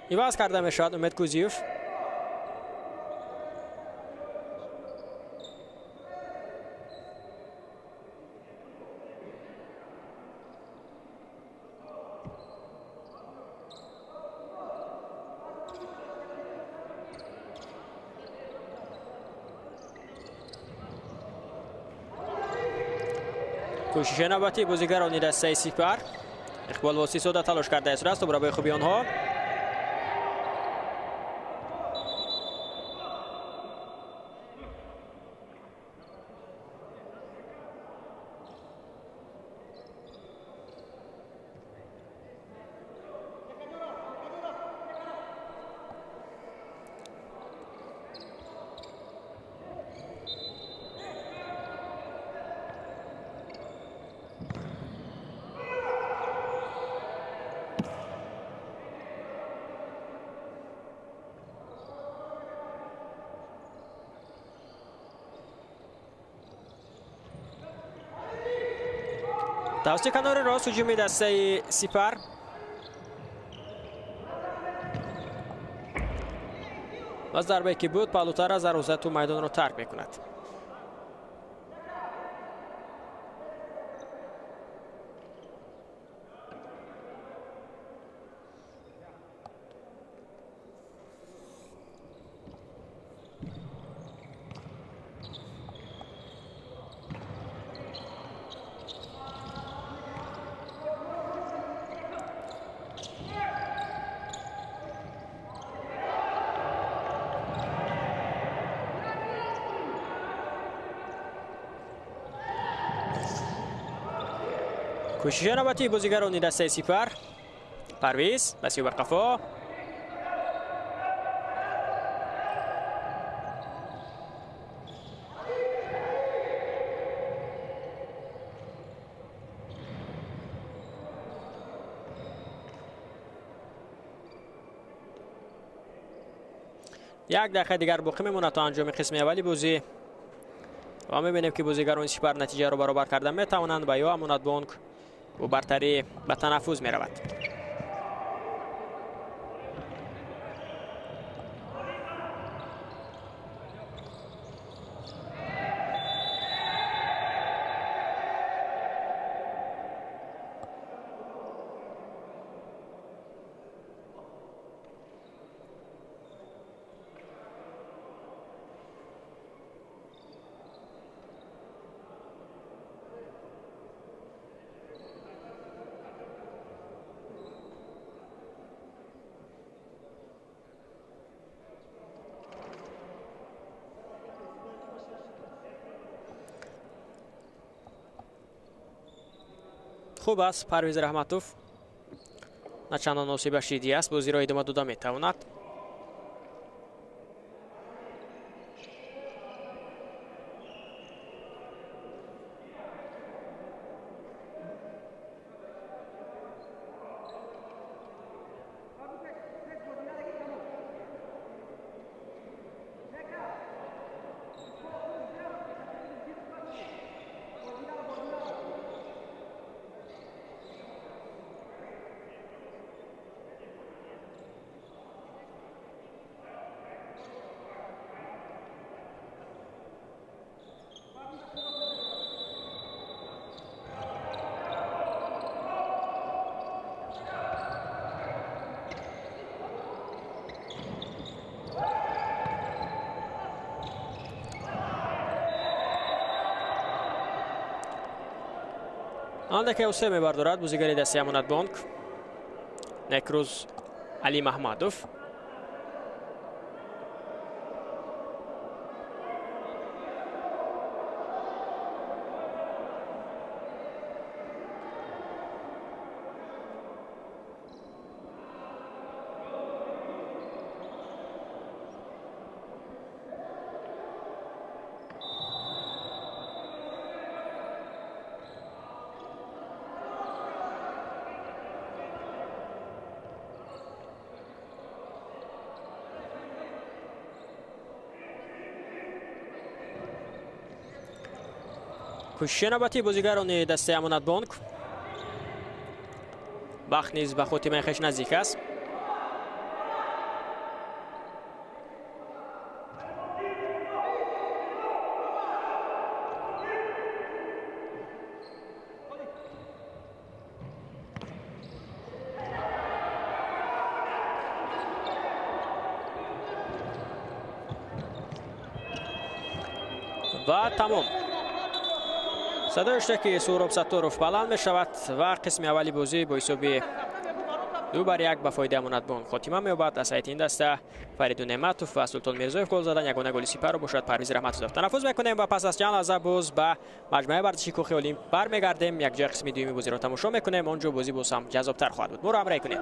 Иваз карда мешавад Умед Кузиев. Кӯшиши навбатии бозигарони дастаи Сипар. Иқбол Восисода талош кардааст раст барои хуби онҳо. Тавассути канори рост ҳуҷуми дастаи Сипар. Ва зарбае ки буд, паҳлӯтар аз дарвоза ту майдонро тарк мекунад. Кӯшиши навбатии бозигарони дастаи Сипар. Парвиз Васиюба қафо. Як дақиқа дигар боқӣ мемонад то анҷоми қисми аввали бозӣ ва мебинем ки бозигарони Сипар натиҷаро баробар карда метавонанд ва ё Амонатбонк бо бартарӣ ба танаффуз меравад. Хуб аст Парвиз Раҳматов. На чандон осебаш ҷиддӣ аст, бозиро идома дода метавонад. Андаке усе мебардорад бозигари дастаи Амонатбонк Некрӯз Али Маҳмадов. Кӯшиши навбатии бозигарони дастаи Амонатбонк. Вақт низ ба хотимаи хеш наздик аст. Ва тамом. Садои иштироки Суҳроб Сатторов баланд мешавад ва қисми аввали бозӣ бо ҳисоби 2-1 ба фоидаи Амонатбонк хотима меёбад. Аз ҳайати ин даста Фаридун Неъматов ва Султон Мирзоев гол задан, ягона голи сипарро бошад Парвиз Раҳматзодов. Танаффус мекунем ва пас аз чанд лаҳза боз ба маҷмӯаи варзиши Кӯхи Олимп бармегардем. Якҷоя қисми дуюми бозиро тамошо мекунем. Он ҷо бозӣ боз ҳам ҷаззобтар хоҳад буд. Моро ҳамроҳӣ кунед.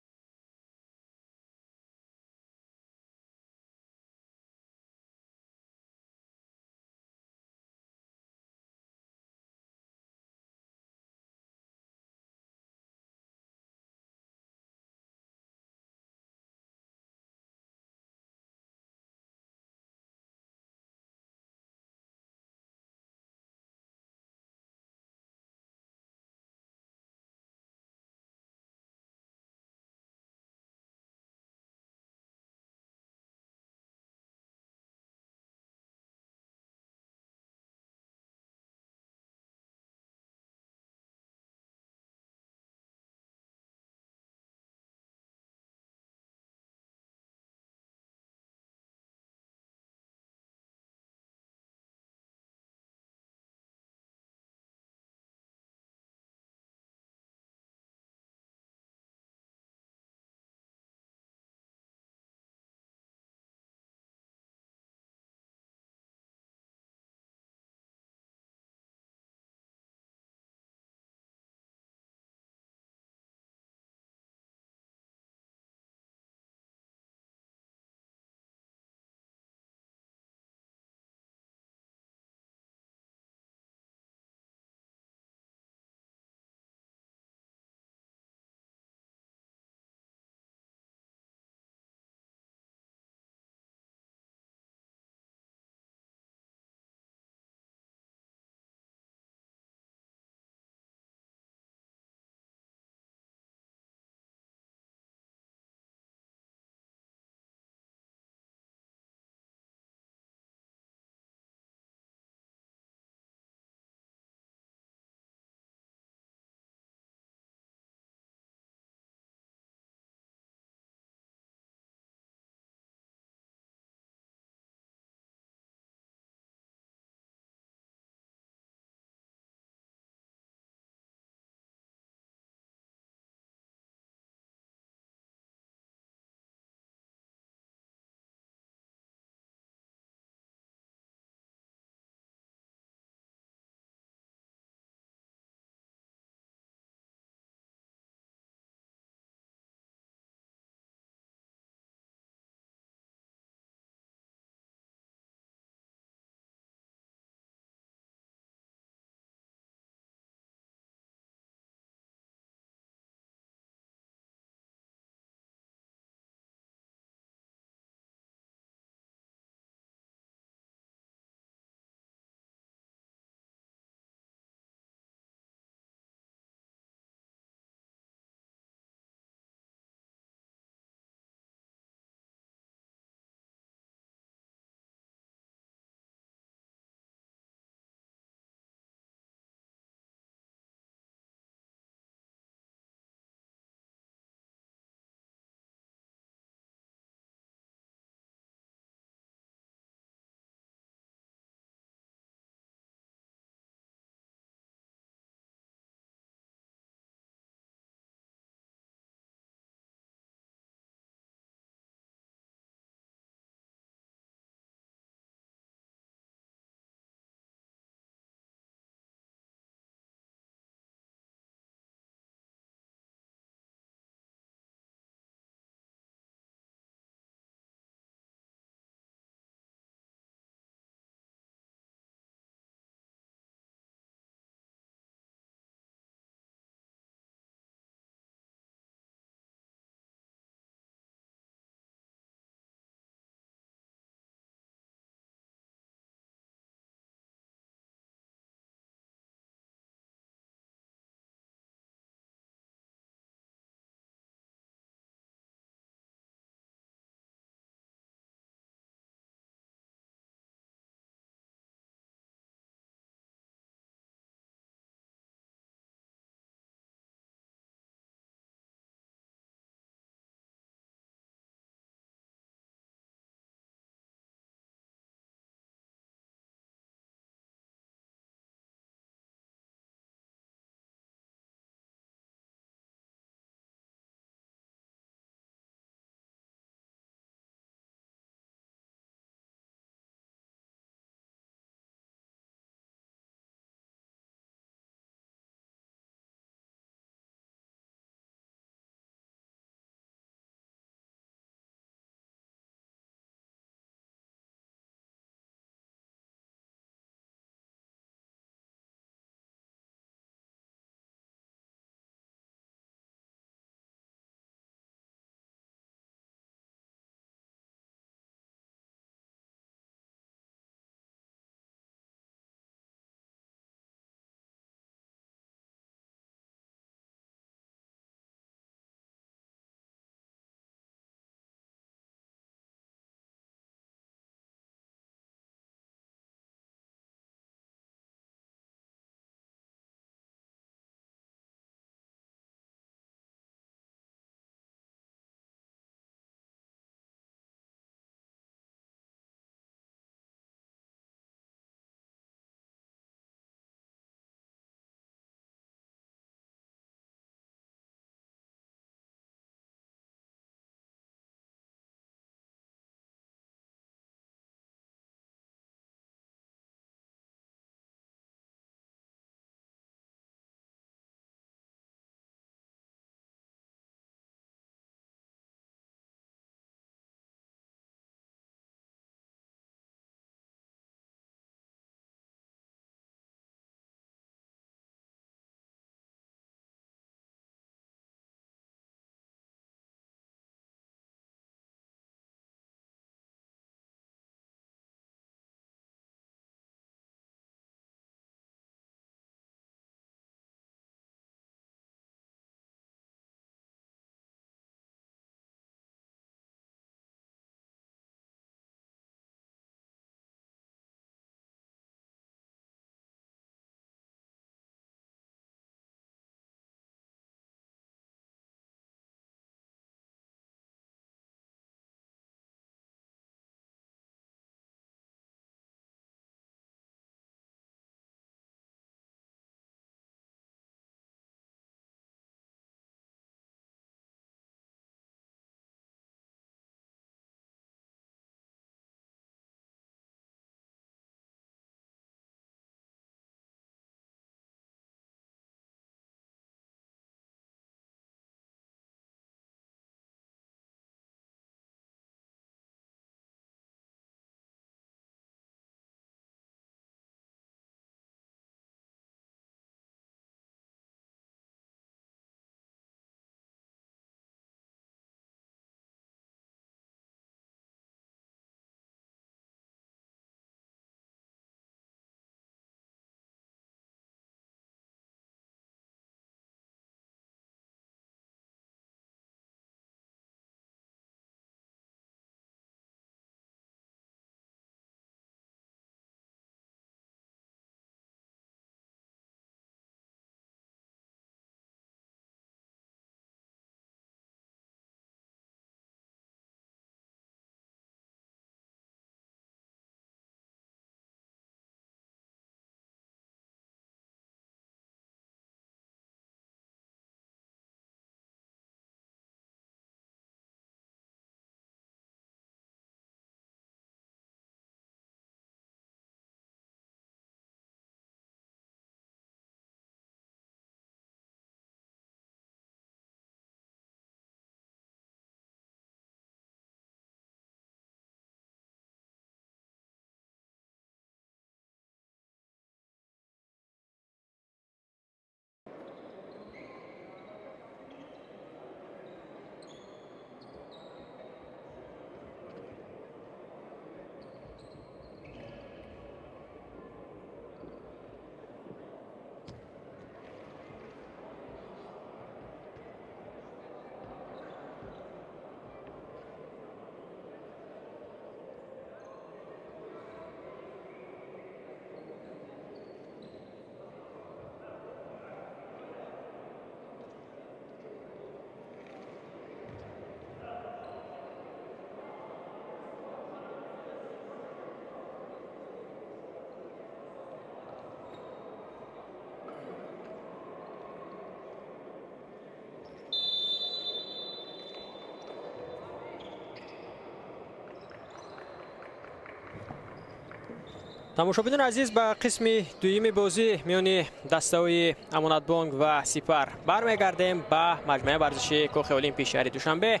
Тамошобинони азиз, ба қисми дуюми бозӣ миёни дастаҳои Амонатбонк ва Сипар бармегардем ба маҷмӯаи варзиши Кохи Олимпии шаҳри Душанбе.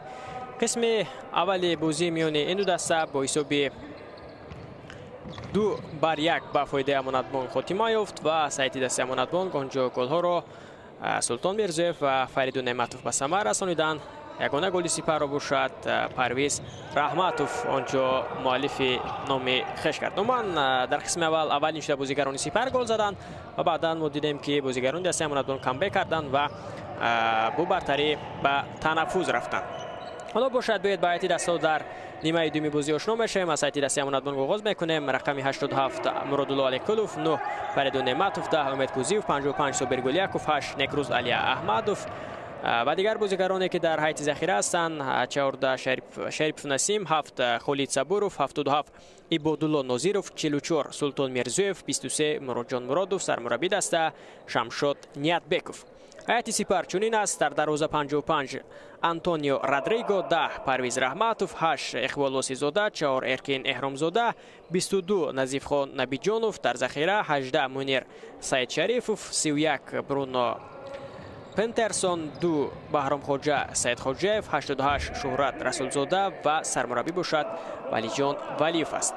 Қисми аввали бозӣ миёни ин ду даста бо ҳисоби 2-1 ба фоидаи Амонатбонк хотима ёфт ва сайти дастаи Амонатбонк онҷо голҳоро Султон Мирзоев ва Фаридун Неъматов ба самар расониданд. Ягона голи Сипарро бошад Парвиз Раҳматов онҷо муаллифи номи хеш кард. Умуман дар қисми аввал аввалин шуда бозигарони Сипар гол заданд ва баъдан мо дидем, ки бозигарони дастаи Амонатбонк камбек карданд ва бо бартарӣ ба танаффуз рафтанд. Ҳоло бошад биёед ба ҳайати дастаҳо дар нимаи дуюми бозӣ ошно мешавем. Аз ҳайати дастаи Амонатбонк оғоз мекунем. Рақами 87 Муродулло Аликулов, 9 Фаридун Неъматов, 10 Умед Кузиев, 55 Собир Гуляков, 8 Некрӯз Алия Аҳмадов ва дигар бозигароне, ки дар ҳайати захира ҳастанд: 14 Шарипов Насим, 7 Холид Сабуров, 77 Ибодулло Нозиров, 44 Султон Мирзоев, 23 Муродҷон Муродов, сармурабби даста Шамшод Ниятбеков. Ҳайати Сипар чунин аст: дар дарвоза 55 Антонио Родриго, 10 Парвиз Раҳматов, 8 Иқбол Восизода, 4 Эркин Эҳромзода, 22 Назифхон Набиҷонов, дар захира 18 Мунир Саидшарифов, 31 Бруно Пентерсон, 2 Баҳромхоҷа Саидхоҷаев, 88 Шуҳрат Расулзода ва сармураббӣ бошад Валиҷон Валиев аст.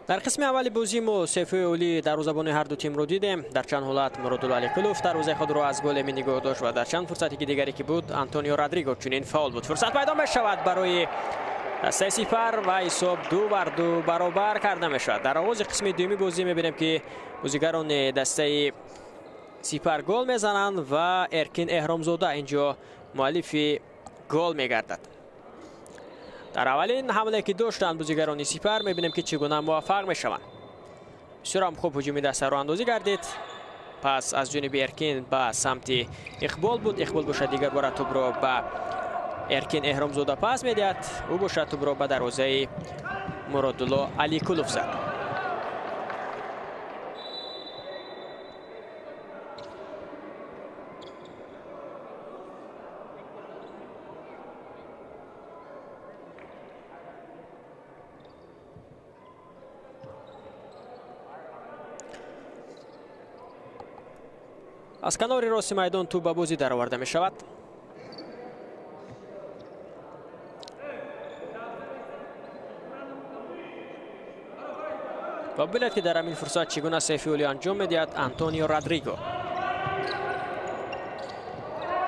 Дар қисми аввали бозӣ мо сефои олии дарвозабони ҳар ду тимро дидем. Дар чанд ҳолат Муродулло Аликулов дарвозаи худро аз гол эмин нигоҳ дошт ва дар чанд фурсате ки дигаре ки буд Антонио Родриго чунин фаъол буд. Фурсат пайдо мешавад барои дастаи Сипар ва ҳисоб 2-2 баробар карда мешавад. Дар оғози қисми дуюми бозӣ мебинем, ки бозигарони дастаи Сипар гол мезананд ва Эркин Эҳромзода инҷо муаллифи гол мегардад. Дар аввалин ҳамлае ки доштанд бозигарони Сипар мебинем, ки чӣ гуна муваффақ мешаванд. Бисёрам хуб ҳуҷуми дастаро андозӣ гардид. Пас аз ҷониби Эркин ба самти Иқбол буд. Иқбол бошад дигар бора тӯбро ба Эркин Эҳромзода пас медиҳад. Ӯ бошад тӯбро ба дарвозаи Муродулло Аликулов зад. Аз канори рости майдон тӯб ба бозӣ дароварда мешавад. Ва бибинед, ки дар ҳамин фурсат чӣ гуна сейфи олӣ анҷом медиҳад Антонио Родриго.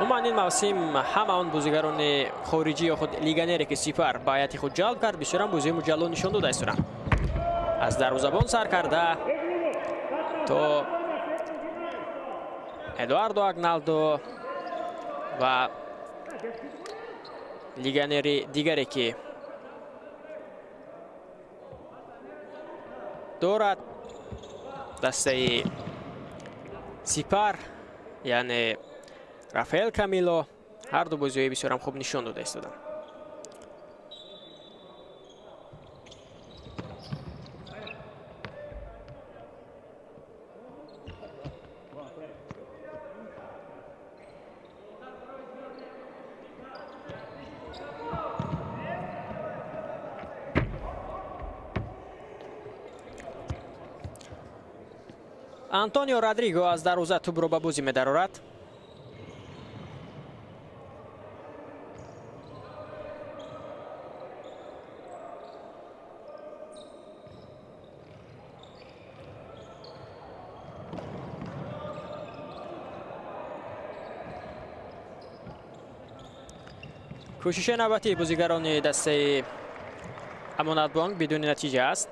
Умуман ин мавсим ҳама он бозигарони хориҷӣ ё худ легионере, ки Сипар ба ҳайати худ ҷалб кард, бисёрам бозии муҷалло нишон дода истоданд. Аз дарвозабон сар карда то Эдуардо Агналдо ва легионери дигаре, ки дорад дастаи Сипар, яъне Рафаэл Камило, ҳар ду бозиҳои бисёрам хуб нишон дода истоданд. Антонио Родриго аз дарвоза тӯбро ба бозӣ медарорад. Кӯшиши навбатии бозигарони дастаи Амонатбонк бидуни натиҷа аст.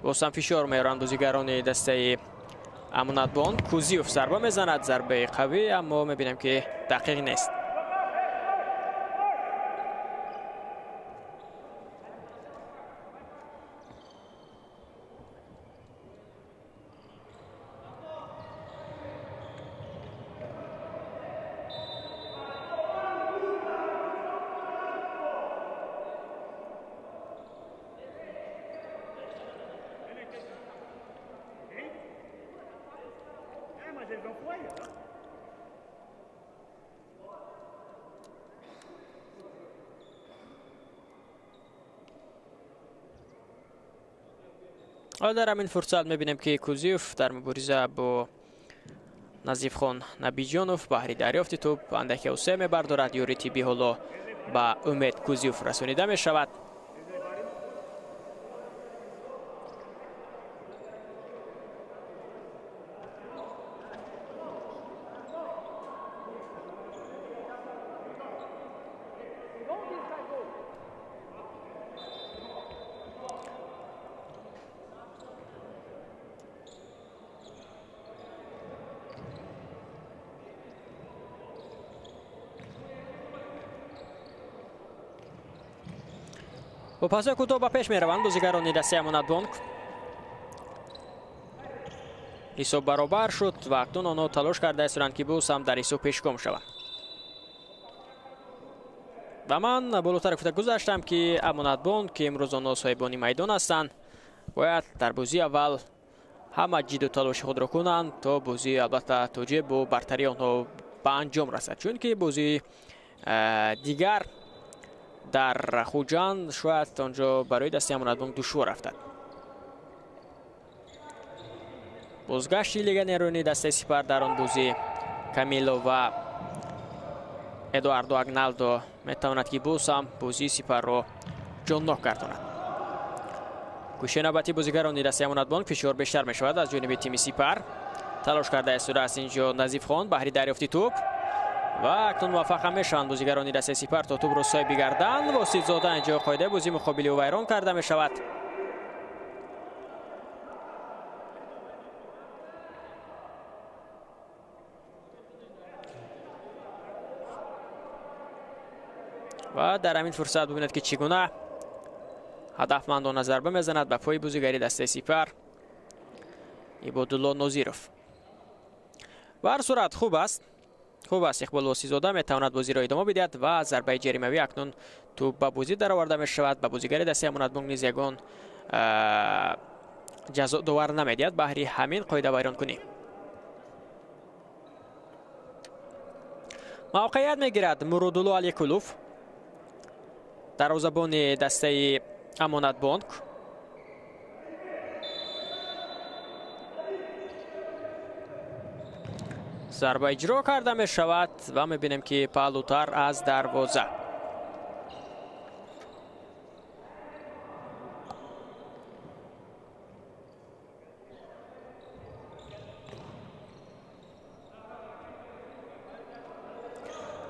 Боз ҳам фишор меоранд бозигарони дастаи Амонатбонк. Кузиев зарба мезанад, зарбаи қавӣ, аммо мебинем ки дақиқ нест. Дар ҳамин фурсат мебинем ки Кузиев дар мубориза бо Назифхон Набиҷонов баҳри дарёфти тӯб андаке усе мебардорад. Ёри тиббӣ ҳоло ба Умед Кузиев расонида мешавад. Бо пасҳои кӯтоҳ ба пеш мераванд бозигарони дастаи Амонатбонк. Ҳисоб баробар шуд ва акнун онҳо талош карда истоданд ки боз ҳам дар ҳисоб пешгом шаванд. Ва ман болотар гуфта гузаштам ки Амонатбонк, ки имрӯз онҳо соҳибони майдон ҳастанд, бояд дар бозии аввал ҳама ҷидду талоши худро кунанд то бозӣ албатта тоҷе бо бартарии онҳо ба анҷом расад, чунки бозии дигар дар Хуҷанд шояд онҷо барои дастаи Амонатбонк душвор рафтад. Бозгашти легионерони дастаи Сипар дар он бозӣ Камило ва Эдуардо Агналдо метавонад ки боз ҳам бозии Сипарро ҷоннок гардонад. Кӯшиши навбатии бозигарони дастаи Амонатбонк, фишор бештар мешавад аз ҷониби тими Сипар. Талош карда истодааст инҷо Назифхон баҳри дарёфти тӯб ва акнун муваффақ ҳам мешаванд бозигарони дастаи Сипар то тӯбро соҳиб бигарданд. Воситзода инҷо қоидаи бозии муқобили ӯ вайрон карда мешавад. Ва дар ҳамин фурсат бибинед ки чӣ гуна ҳадафмандона зарба мезанад ба пои бозигари дастаи Сипар Ибодулло Нозиров. Ба ҳар сурат хуб аст. Хуб аст, Иқбол Восизода метавонад бозиро идома бидиҳад ва зарбаи ҷаримавӣ акнун тӯб ба бозӣ дароварда мешавад. Ба бозигари дастаи Амонатбонк низ ягон ҷазо довар намедиҳад баҳри ҳамин қоидавайронкунӣ. Мавқеият мегирад Муродулло Аликулов, дарвозабони дастаи Амонатбонк. Зарба иҷро карда мешавад ва мебинем ки паҳлӯтар аз дарвоза.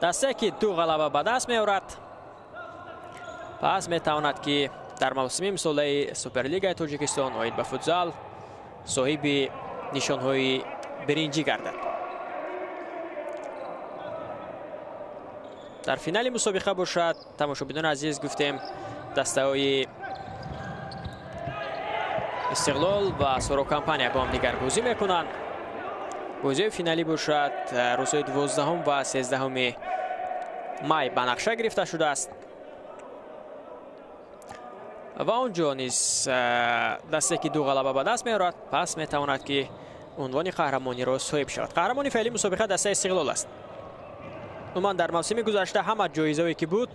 Дастае ки ду ғалаба ба даст меорад, пас метавонад ки дар мавсими имсолаи Суперлигаи Тоҷикистон оид ба футзал соҳиби нишонҳои биринҷӣ гардад. Дар финали мусобиқа бошад, тамошобинони азиз, гуфтем дастаҳои Истиқлол ва Соро компания бо ҳамдигар бозӣ мекунанд. Бозиҳои финалӣ бошад рӯзҳои 12 ва 13 май ба нақша гирифта шудааст ва он ҷо низ дастае ки ду ғалаба ба даст меорад, пас метавонад ки унвони қаҳрамониро соҳиб шавад. Қаҳрамони феълии мусобиқа дастаи Истиқлол аст. Умуман дар мавсими гузашта ҳама ҷоизаҳое ки буд,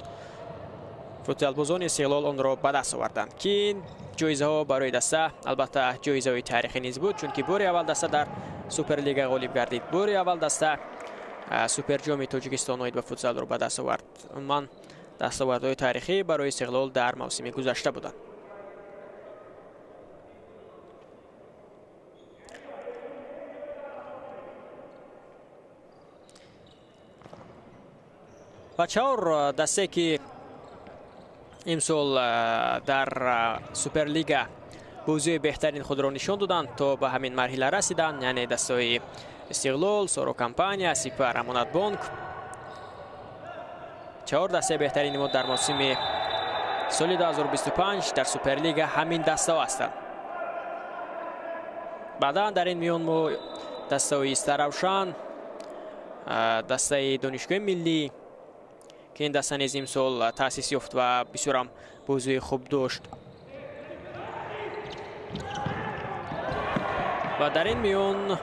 футзалбозони Истиқлол онро ба даст оварданд, ки ин ҷоизаҳо барои даста албатта ҷоизаҳои таърихӣ низ буд, чунки бори аввал даста дар Суперлига ғолиб гардид, бори аввал даста Суперҷоми Тоҷикистон оид ба футзалро ба даст овард. Умуман дастовардҳои таърихӣ барои Истиқлол дар мавсими гузашта буданд. Ва чаҳор дастае ки имсол дар Суперлига бозии беҳтарин худро нишон доданд то ба ҳамин марҳила расиданд, яъне дастаҳои Истиқлол, Соро Компания, Сипар, Амонатбонк. 4 дастаи беҳтарини мо дар мавсими соли 2025 дар Суперлига ҳамин дастаҳо ҳастанд. Баъдан дар ин миён мо дастаҳои Истаравшан, дастаи Донишгоҳи миллӣ, ки ин даста низ имсол таъсис ёфт ва бисёрам бозии хуб дошт. Ва дар ин миён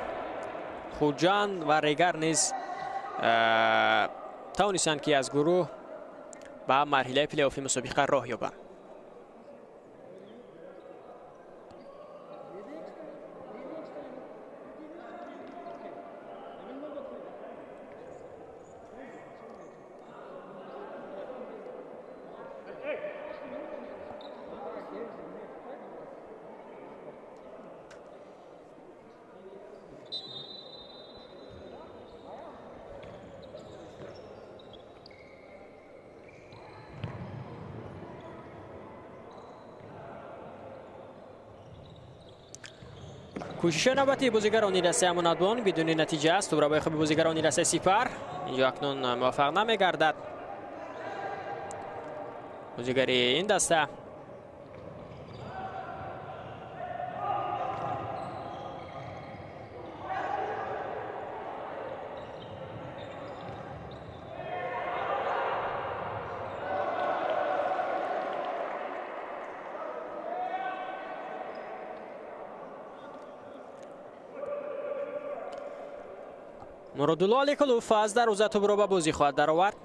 Хуҷанд ва Регар низ тавонистанд, ки аз гурӯҳ ба марҳилаи плейофи мусобиқа роҳ ёбанд. Кӯшиши навбатии бозигарони дастаи Амонатбонк бидуни натиҷа аст. Тӯбрабои хуби бозигарони дастаи Сипар инҷо акнун муваффақ намегардад. Бозигари ин даста Муродулло Аликулов аз дарвоза тӯбро ба бозӣ хоҳад даровард.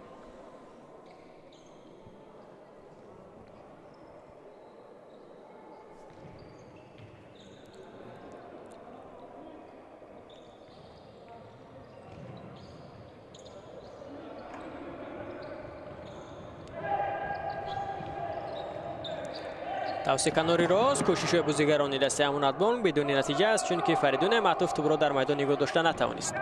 Тавси канори рост кӯшишҳои бозигарони дастаи Амонатбонк бидуни натиҷа аст, чунки Фаридун Неъматов тӯбро дар майдон нигоҳ дошта натавонист.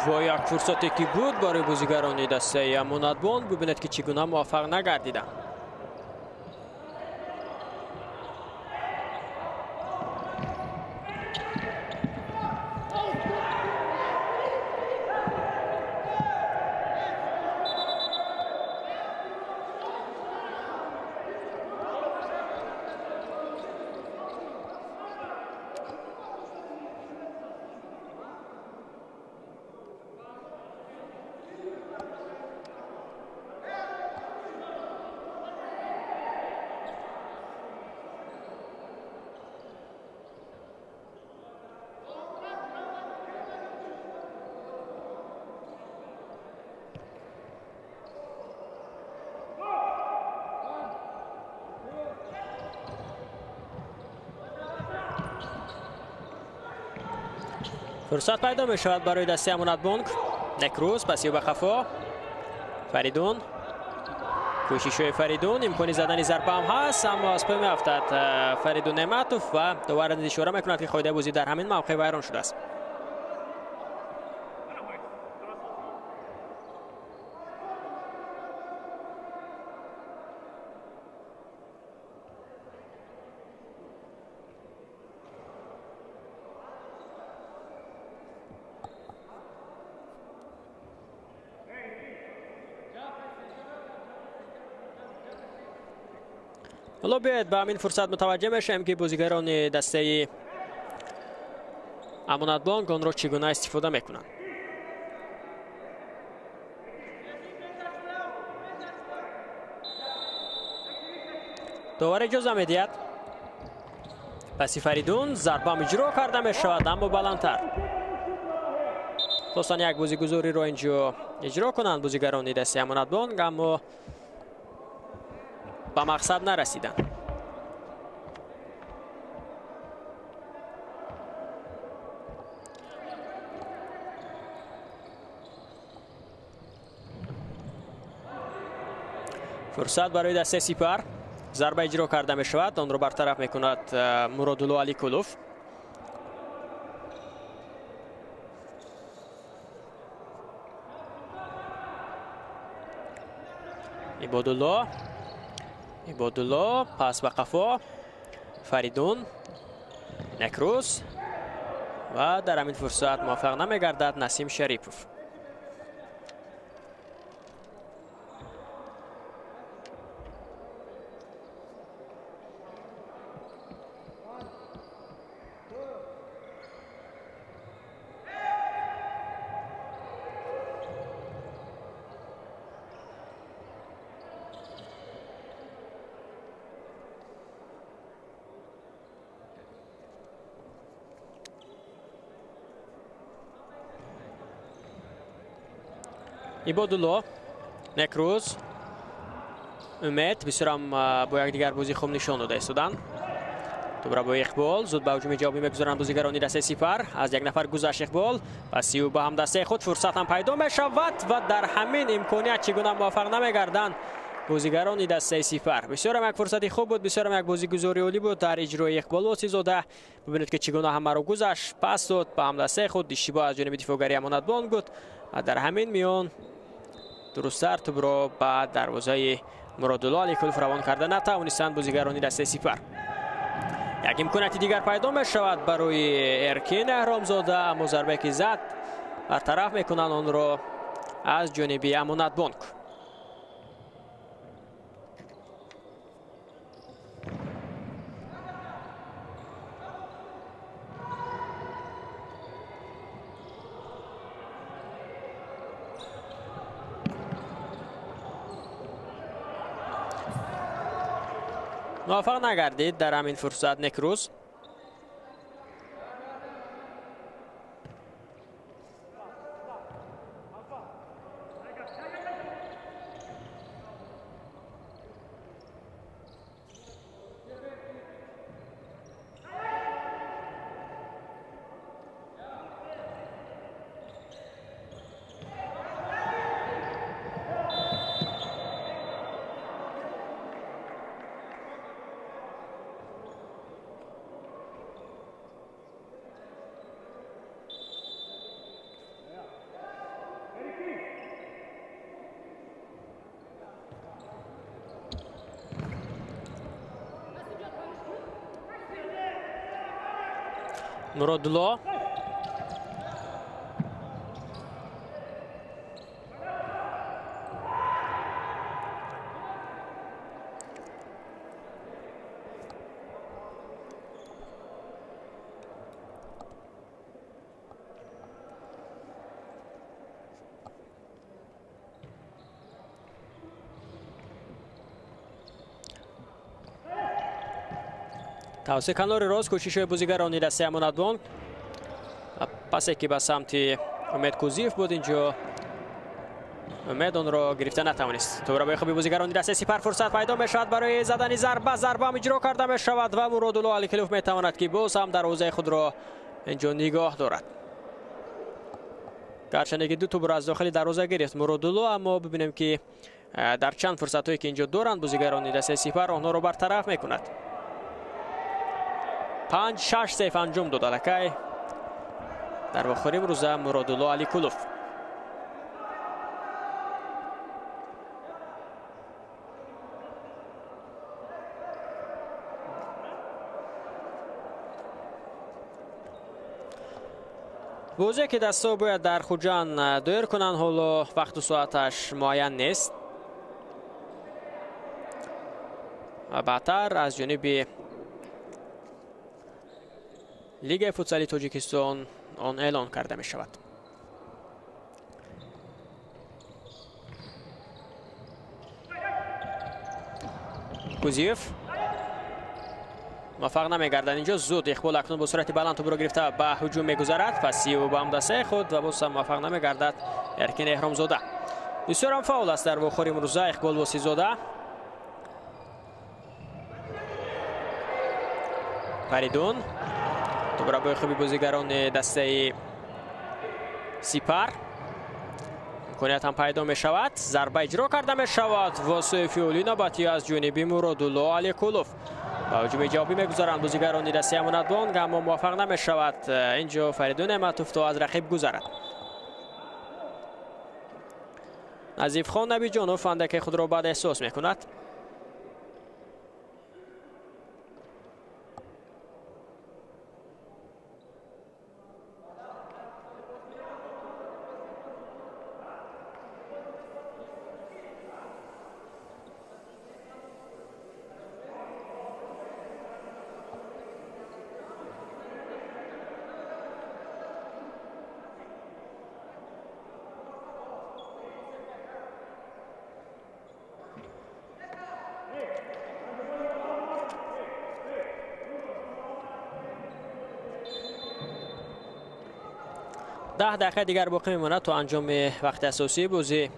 Ва як фурсате ки буд барои бозигарони дастаи Амонатбонк, бибинед ки чӣ гуна муваффақ нагардиданд. Фурсат пайдо мешавад барои дастаи Амонатбонк. Некрӯз паси ба хафо. Фаридун. Кӯшишҳои Фаридун, имкони задани зарба ҳам ҳаст, аммо аз пой меафтад Фаридун Неъматов ва довар ишора мекунад, ки қоидаи бозӣ дар ҳамин мавқеъ вайрон шудааст. ҳоло биёед ба ҳамин фурсат мутаваҷҷеҳ мешавем, ки бозигарони дастаи Амонатбонк онро чӣ гуна истифода мекунанд. Довар иҷоза медиҳад. Паси Фаридун зарбам иҷро карда мешавад, аммо баландтар. Хостанд як бозигузориро инҷо иҷро кунанд бозигарони дастаи Амонатбонк, аммо ба мақсад нарасиданд. Фурсат барои дастаи Сипар. Зарба иҷро карда мешавад. Онро бартараф мекунад Муродулло Аликулов. Ибодулло. Ибодулло пас ба қафо. Фаридун. Некрӯз. Ва дар ҳамин фурсат муваффақ намегардад Насим Шарипов. Ибодулло, Некрӯз, Умед бисёрам бо якдигар бозии хуб нишон дода истоданд. Тӯбра бо Иқбол зуд ба ҳуҷуми ҷавобӣ мегузаранд бозигарони дастаи Сипар. Аз як нафар гузашт Иқбол, паси ӯ ба ҳамдастаи худ фурсат ҳам пайдо мешавад ва дар ҳамин имконият чӣ гуна муваффақ намегарданд бозигарони дастаи Сипар. Бисёрам як фурсати хуб буд, бисёрам як бозигузории олӣ буд дар иҷрои Иқбол Восизода. Бибинед ки чӣ гуна ҳамаро гузашт, пас дод ба ҳамдастаи худ, иштибоҳ аз ҷониби дифоъгари Амонатбонк буд ва дар ҳамин миён дурусттар тӯбро ба дарвозаи Муродулло Аликулов равон карда натавонистанд бозигарони дастаи Сипар. Як имконияти дигар пайдо мешавад барои Эркин Эҳромзода, аммо зарбае ки зад бартараф мекунанд онро аз ҷониби Амонатбонк. Муваффақ нагардид дар ҳамин фурсат Некрӯз. Муродулло. Тавсеъ канори рост кӯшишҳои бозигарони дастаи Амонатбонк. Пасе ки ба самти Умед Кузиев буд, инҷо Умед онро гирифта натавонист. Тӯбра бо хуби бозигарони дастаи Сипар фурсат пайдо мешавад барои задани зарба. Зарба ҳам иҷро карда мешавад ва Муродулло Аликулов метавонад ки боз ҳам дарвозаи худро инҷо нигоҳ дорад. Гарчанде ки ду тӯбро аз дохили дарвоза гирифт Муродулло, аммо бибинем ки дар чанд фурсатҳое ки инҷо доранд бозигарони дастаи Сипар онҳоро бартараф мекунад. 5-6 сейф анҷом дод аллакай дар вохӯри имрӯза Муродулло Аликулов. Бозие ки дастҳо бояд дар Хуҷанд доир кунанд, ҳоло вақту соаташ муайян нест ва баъдтар аз ҷониби Лигаи футсали Тоҷикистон он эълон карда мешавад. Кузиев муваффақ намегардад инҷо. Зуд Иқбол акнун бо суръати баланд тӯбро гирифта ба ҳуҷум мегузарад. Паси ӯ ба ҳамдастаи худ ва боз ҳам муваффақ намегардад Эркин Эҳромзода. Бисёр ҳам фаъол аст дар вохӯри имрӯза Иқбол Восизода. Фаридун тӯбра бо хуби бозигарони дастаи Сипар. Имконият ҳам пайдо мешавад. Зарба иҷро карда мешавад ва суи навбатӣ аз ҷониби Муродулло Аликулов. Ба ҳуҷуми ҷавобӣ мегузаранд бозигарони дастаи Амонатбонк, аммо муваффақ намешавад. Инҷо Фаридун Неъматов то аз рақиб гузарад. Назифхон Набиҷонов андаке худро бад эҳсос мекунад. ده دقیقه دیگر باقی میماند تا انجام وقت اساسی بازی.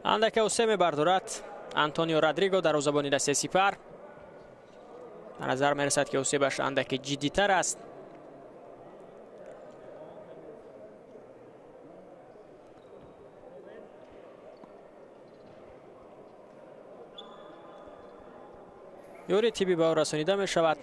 Андаке осе мебардорад Антонио Родриго дарвозабони дастаи Сипар. Ба назар мерасад, ки осебаш андаке ҷиддитар аст. Ёри тиббӣ ба ӯ расонида мешавад.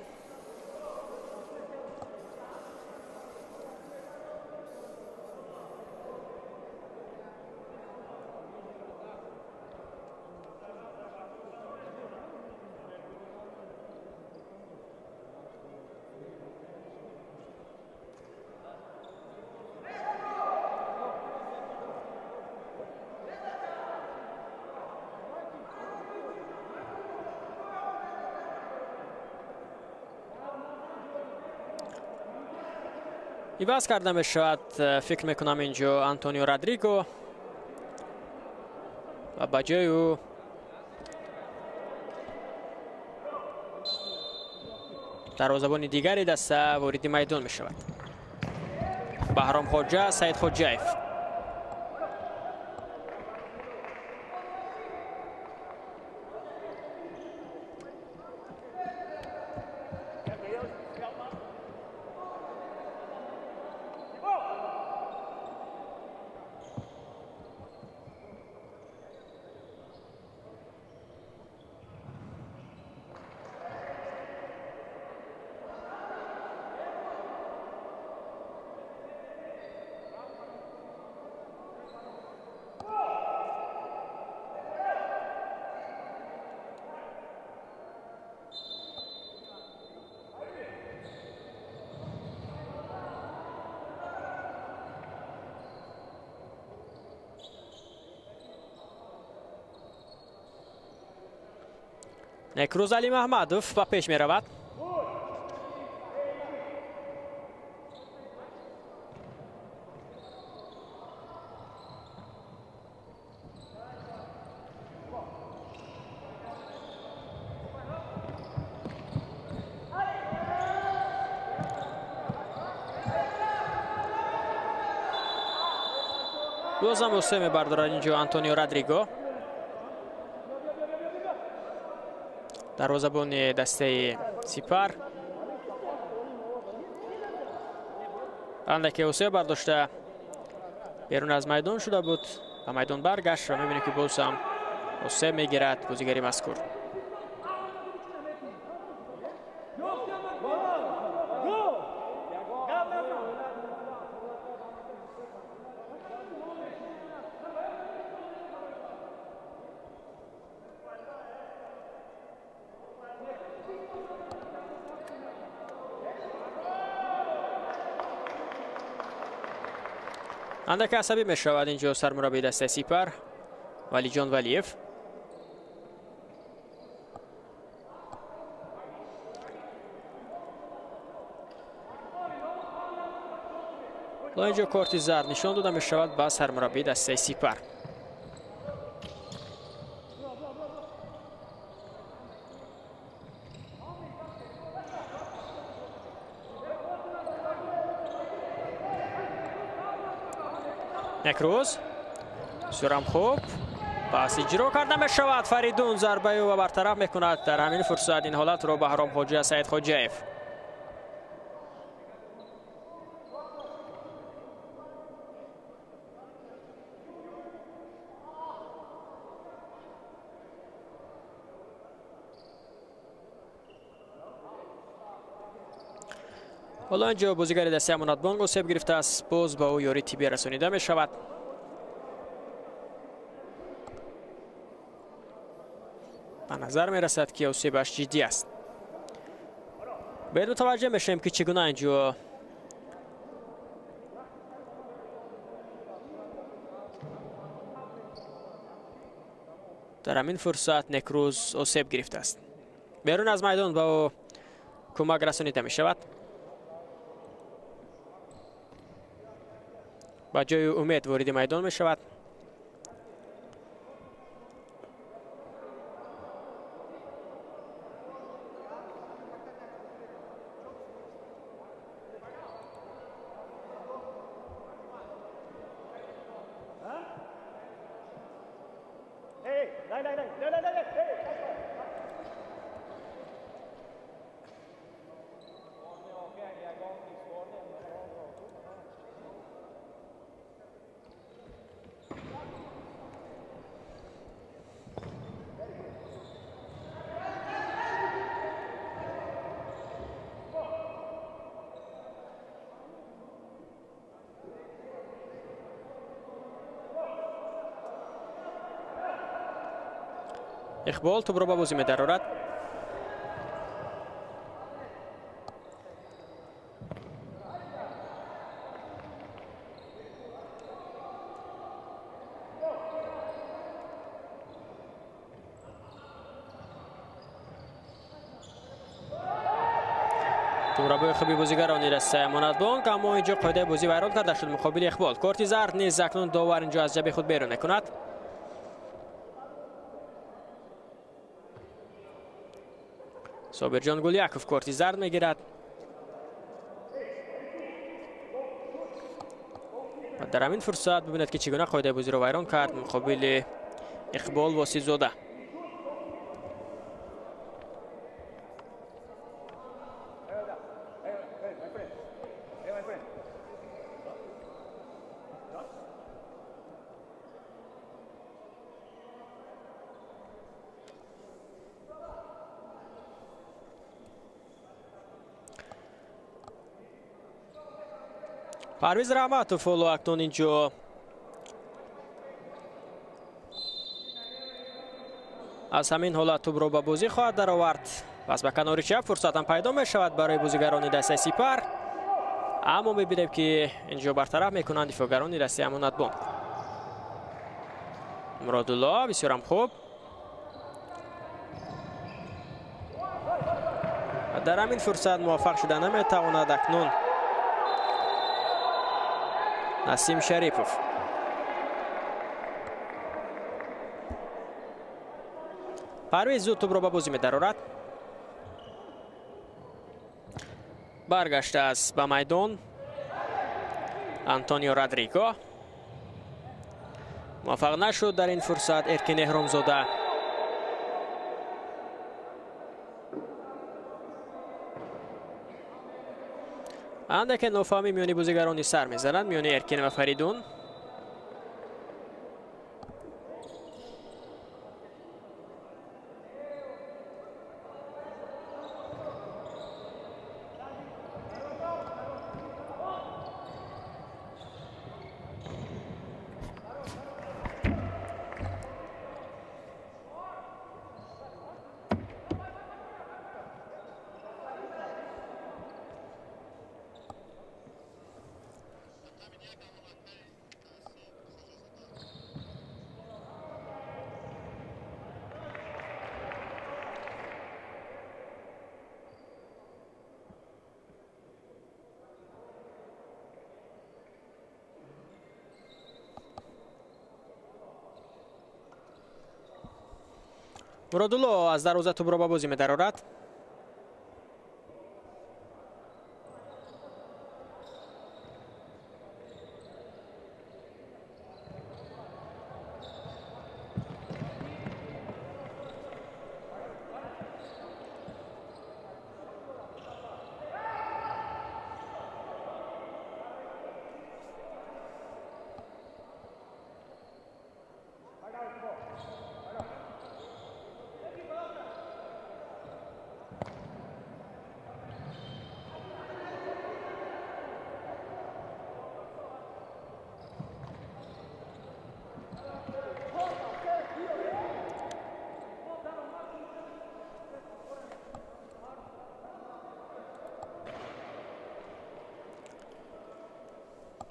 Иваз карда мешавад, фикр мекунам, инҷо Антонио Родриго ва ба ҷои ӯ дарвозабони дигари даста вориди майдон мешавад. Баҳром Хоҷа Саид Хоҷаев. Некрӯз Алимаҳмадов ба пеш меравад. Бозам осе мебардорад инҷо Антонио Родриго. Дарвозабони дастаи Сипар андаке осе бардошта берун аз майдон шуда буд, ба майдон баргашт ва мебинем, ки боз ҳам осе мегирад бозигари мазкур. Андаке асабӣ мешавад инҷо сармураббии дастаи Сипар Валиҷон Валиев. Инҷо корти зард нишон дода мешавад ба сармураббии дастаи Сипар. Некрӯз бисёрам хуб пас иҷро карда мешавад. Фаридун зарбаи ӯ бартараф мекунад. Дар ҳамин фурсат ин ҳолатро Баҳром Хоҷа Саид Хоҷаев. Ҳоло инҷо бозигари дастаи Амонатбонк осеб гирифтааст. Боз ба ӯ ёрии тиббӣ расонида мешавад. Ба назар мерасад, ки осебаш ҷиддӣ аст. Бояд мутаваҷҷеҳ мешавем, ки чӣ гуна инҷо дар ҳамин фурсат Некрӯз осеб гирифтааст. Берун аз майдон ба ӯ кӯмак расонида мешавад. Ба ҷои Умед вориди майдон мешавад. Иқбол тӯбро ба бозӣ медарорад. Тӯбрабои хуби бозигарони дастаи Амонатбонк, аммо инҷо қоидаи бозӣ вайрон карда шуд муқобили Иқбол. Корти зард низ акнун довар инҷо аз ҷаби худ берун мекунад. Собирҷон Гуляков корти зард мегирад. Ва дар ҳамин фурсат бибинад, ки чӣ гуна қоидаи бозиро вайрон кард муқобили Иқбол Восизода. Парвиз Раҳматов ҳоло акнун инҷо аз ҳамин ҳолат тӯбро ба бозӣ хоҳад даровард. Пас ба канори чап фурсатам пайдо мешавад барои бозигарони дастаи Сипар, аммо мебинем, ки инҷо бартараф мекунанд дифоъгарони дастаи Амонатбонк. Муродулло бисёрам хуб. Дар ҳамин фурсат муваффақ шуда наметавонад акнун Насим Шарипов. Парвиз зуд тӯбро ба бозӣ медарорад. Баргаштааст ба майдон Антонио Родриго. Муваффақ нашуд дар ин фурсат Эркин Эҳромзода. Андаке нофаҳмӣ миёни бозигарони сар мезанад, миёни Эркин ва Фаридун. Муродулло аз дарвоза тӯбро ба бозӣ медарорад.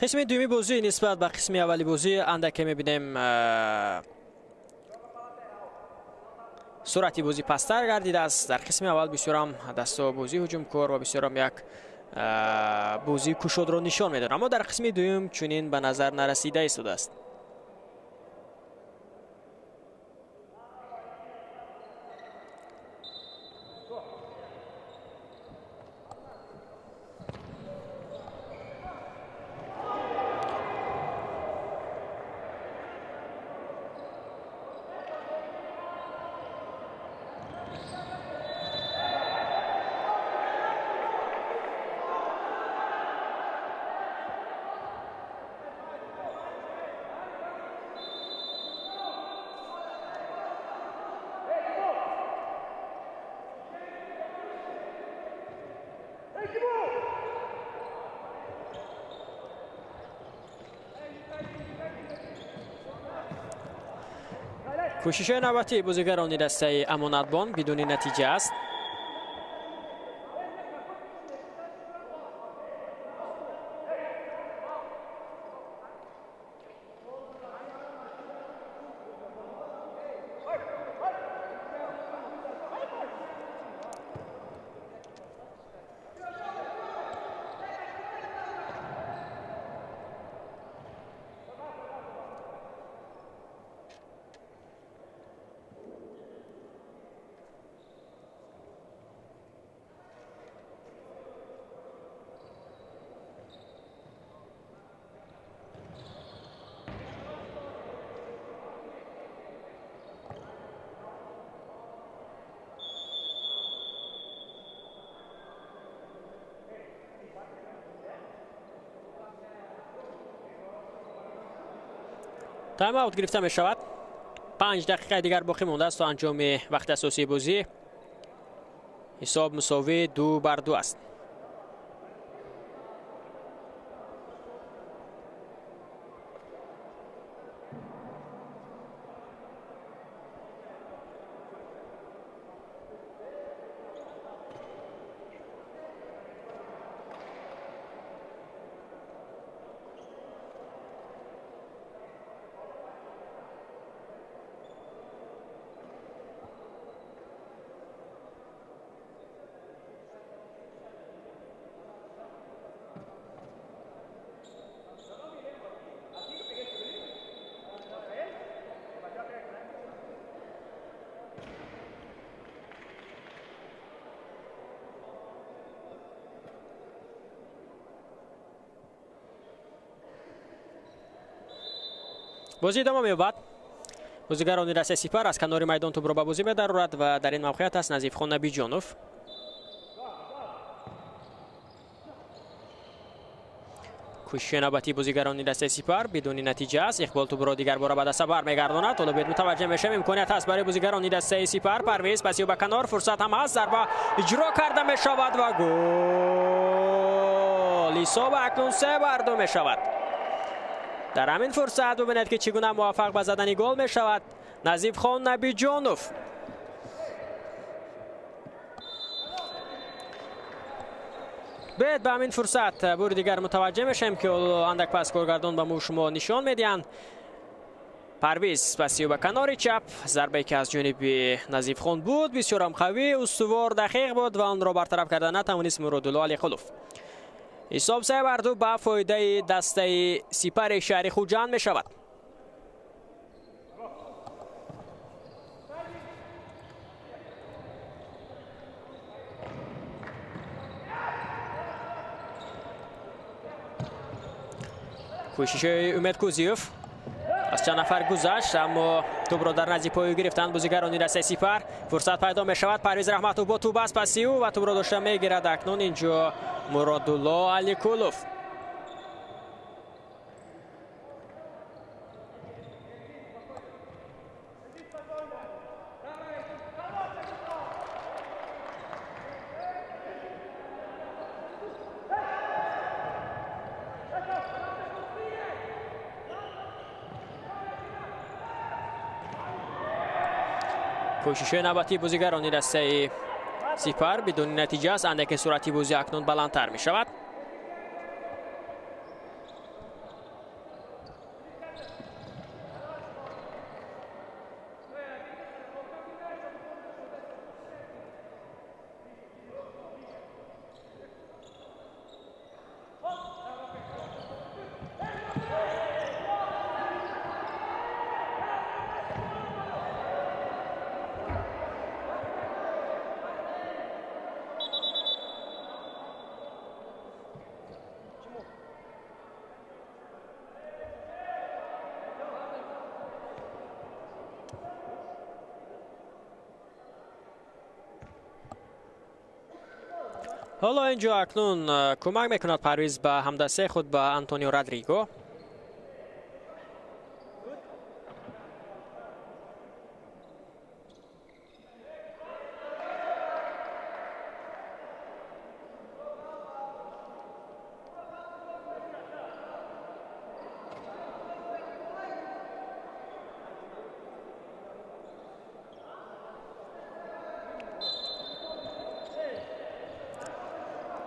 Қисми дуюми бозӣ нисбат ба қисми аввали бозӣ андаке мебинем суръати бозӣ пасттар гардидааст. Дар қисми аввал бисёрам дастҳо бозӣ ҳуҷумкор ва бисёрам як бозии кушодро нишон медод, аммо дар қисми дуюм чунин ба назар нарасида истодааст. Кӯшишҳои навбатии бозигарони дастаи Амонатбонк бидуни натиҷа аст. Тайм-аут гирифта мешавад. 5 дақиқаи дигар боқӣ мондааст то анҷоми вақти асосии бозӣ. Ҳисоб мусовӣ 2-2 аст. Бозӣ идома меёбад. Бозигарони дастаи Сипар аз канори майдон тӯбро ба бозӣ медарорад ва дар ин мавқеият аст Назифхон Набиҷонов. Кӯшиши навбатии бозигарони дастаи Сипар бидуни натиҷа аст. Иқбол тӯбро дигар бора ба даста бармегардонад. Ҳоло биёед мутаваҷҷеҳ мешавем, имконият ҳаст барои бозигарони дастаи Сипар. Парвиз пасиё ба канор, фурсат ҳам ҳаст, зарба иҷро карда мешавад ва гол! Ҳисоб акнун 3-2 мешавад. Дар ҳамин фурсат бубинед ки чӣ гуна муваффақ ба задани гол мешавад Назифхон Набиҷонов. Биёед ба ҳамин фурсат бори дигар мутаваҷҷеҳ мешавем ки андак пас коргардон ба мо шумо нишон медиҳанд. Парвиз пасиё ба канори чап, зарбае ки аз ҷониби Назифхон буд бисёрам қавӣ, устувор, дақиқ буд ва онро бартараф карда натавонист Муродулло Алиқулов. Ҳисоб 3-2 ба фоидаи дастаи Сипари шаҳри Хуҷанд мешавад. Кӯшиши Умед Кӯзиев аз чанд нафар гузашт, аммо тӯбро дар назди пою гирифтанд бозигарони дастаи Сипар. Фурсат пайдо мешавад. Парвиз Раҳматов бо тӯб аст паси ӯ ва тӯбро дошта мегирад. Акнун инҷо Муродулло Аликулов. Кӯшишҳои навбатии бозигарони дастаи Сипар бидуни натиҷа аст. Андаке суръати бозӣ акнун баландтар мешавад. Ҳоло инҷо акнун кӯмак мекунад Парвиз ба ҳамдастаи худ, ба Антонио Родриго.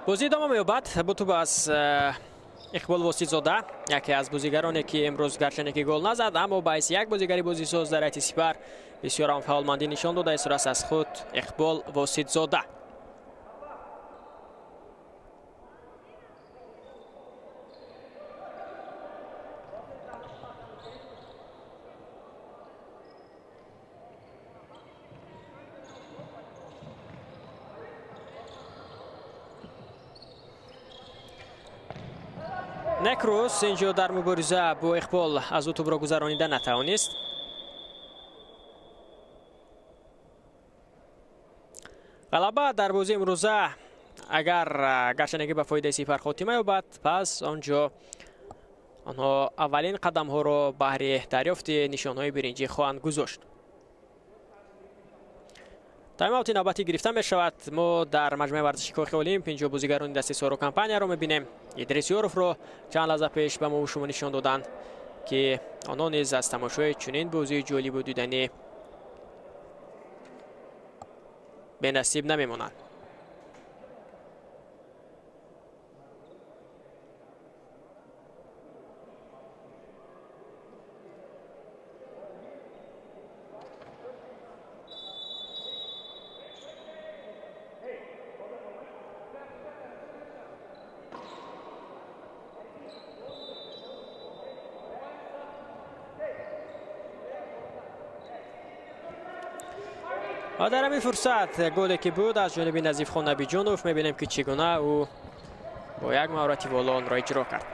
Бозӣ идома меёбад. Бо тӯб аз Иқбол Воситзода, яке аз бозигароне ки имрӯз гарчанде ки гол назад, аммо ба ҳайси як бозигари бозисоз дар ҳайати Сипар бисёр ҳам фаъолмандӣ нишон дода истодааст аз худ Иқбол Воситзода. Некрус инҷо дар мубориза бо Иқбол аз ӯ тӯбро гузаронида натавонист. Ғалаба дар бозии имрӯза агар гарчанде ба фоидаи Сипар хотима ёбад, пас он ҷо онҳо аввалин қадамҳоро баҳри дарёфти нишонҳои биринҷӣ хоҳанд гузошт. Тайм-аути навбатӣ гирифта мешавад. Мо дар маҷмӯаи варзиши Кохи Олимп инҷо бозигарони дасти Соро компанияро мебинем. Идрис Ёровро чанд лаҳза пеш ба мо шумо нишон доданд, ки онҳо низ аз тамошои чунин бозии ҷолибу диданӣ бенасиб намемонанд. ва дар ҳамин фурсат голе ки буд аз ҷониби Назифхон Набиҷонов мебинем ки чӣ гуна ӯ бо як маҳорати воло онро иҷро кард.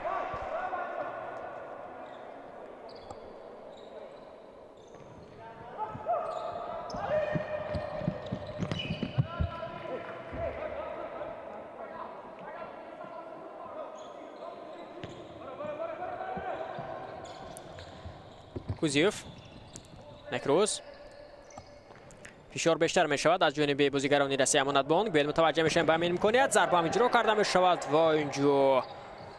Кузиев, Некрус. Фишор бештар мешавад аз ҷониби бозигарони дастаи Амонатбонк. Бел мутаваҷҷеҳ мешавем ба ҳамин имконият. Зарба ҳам иҷро карда мешавад ва инҷо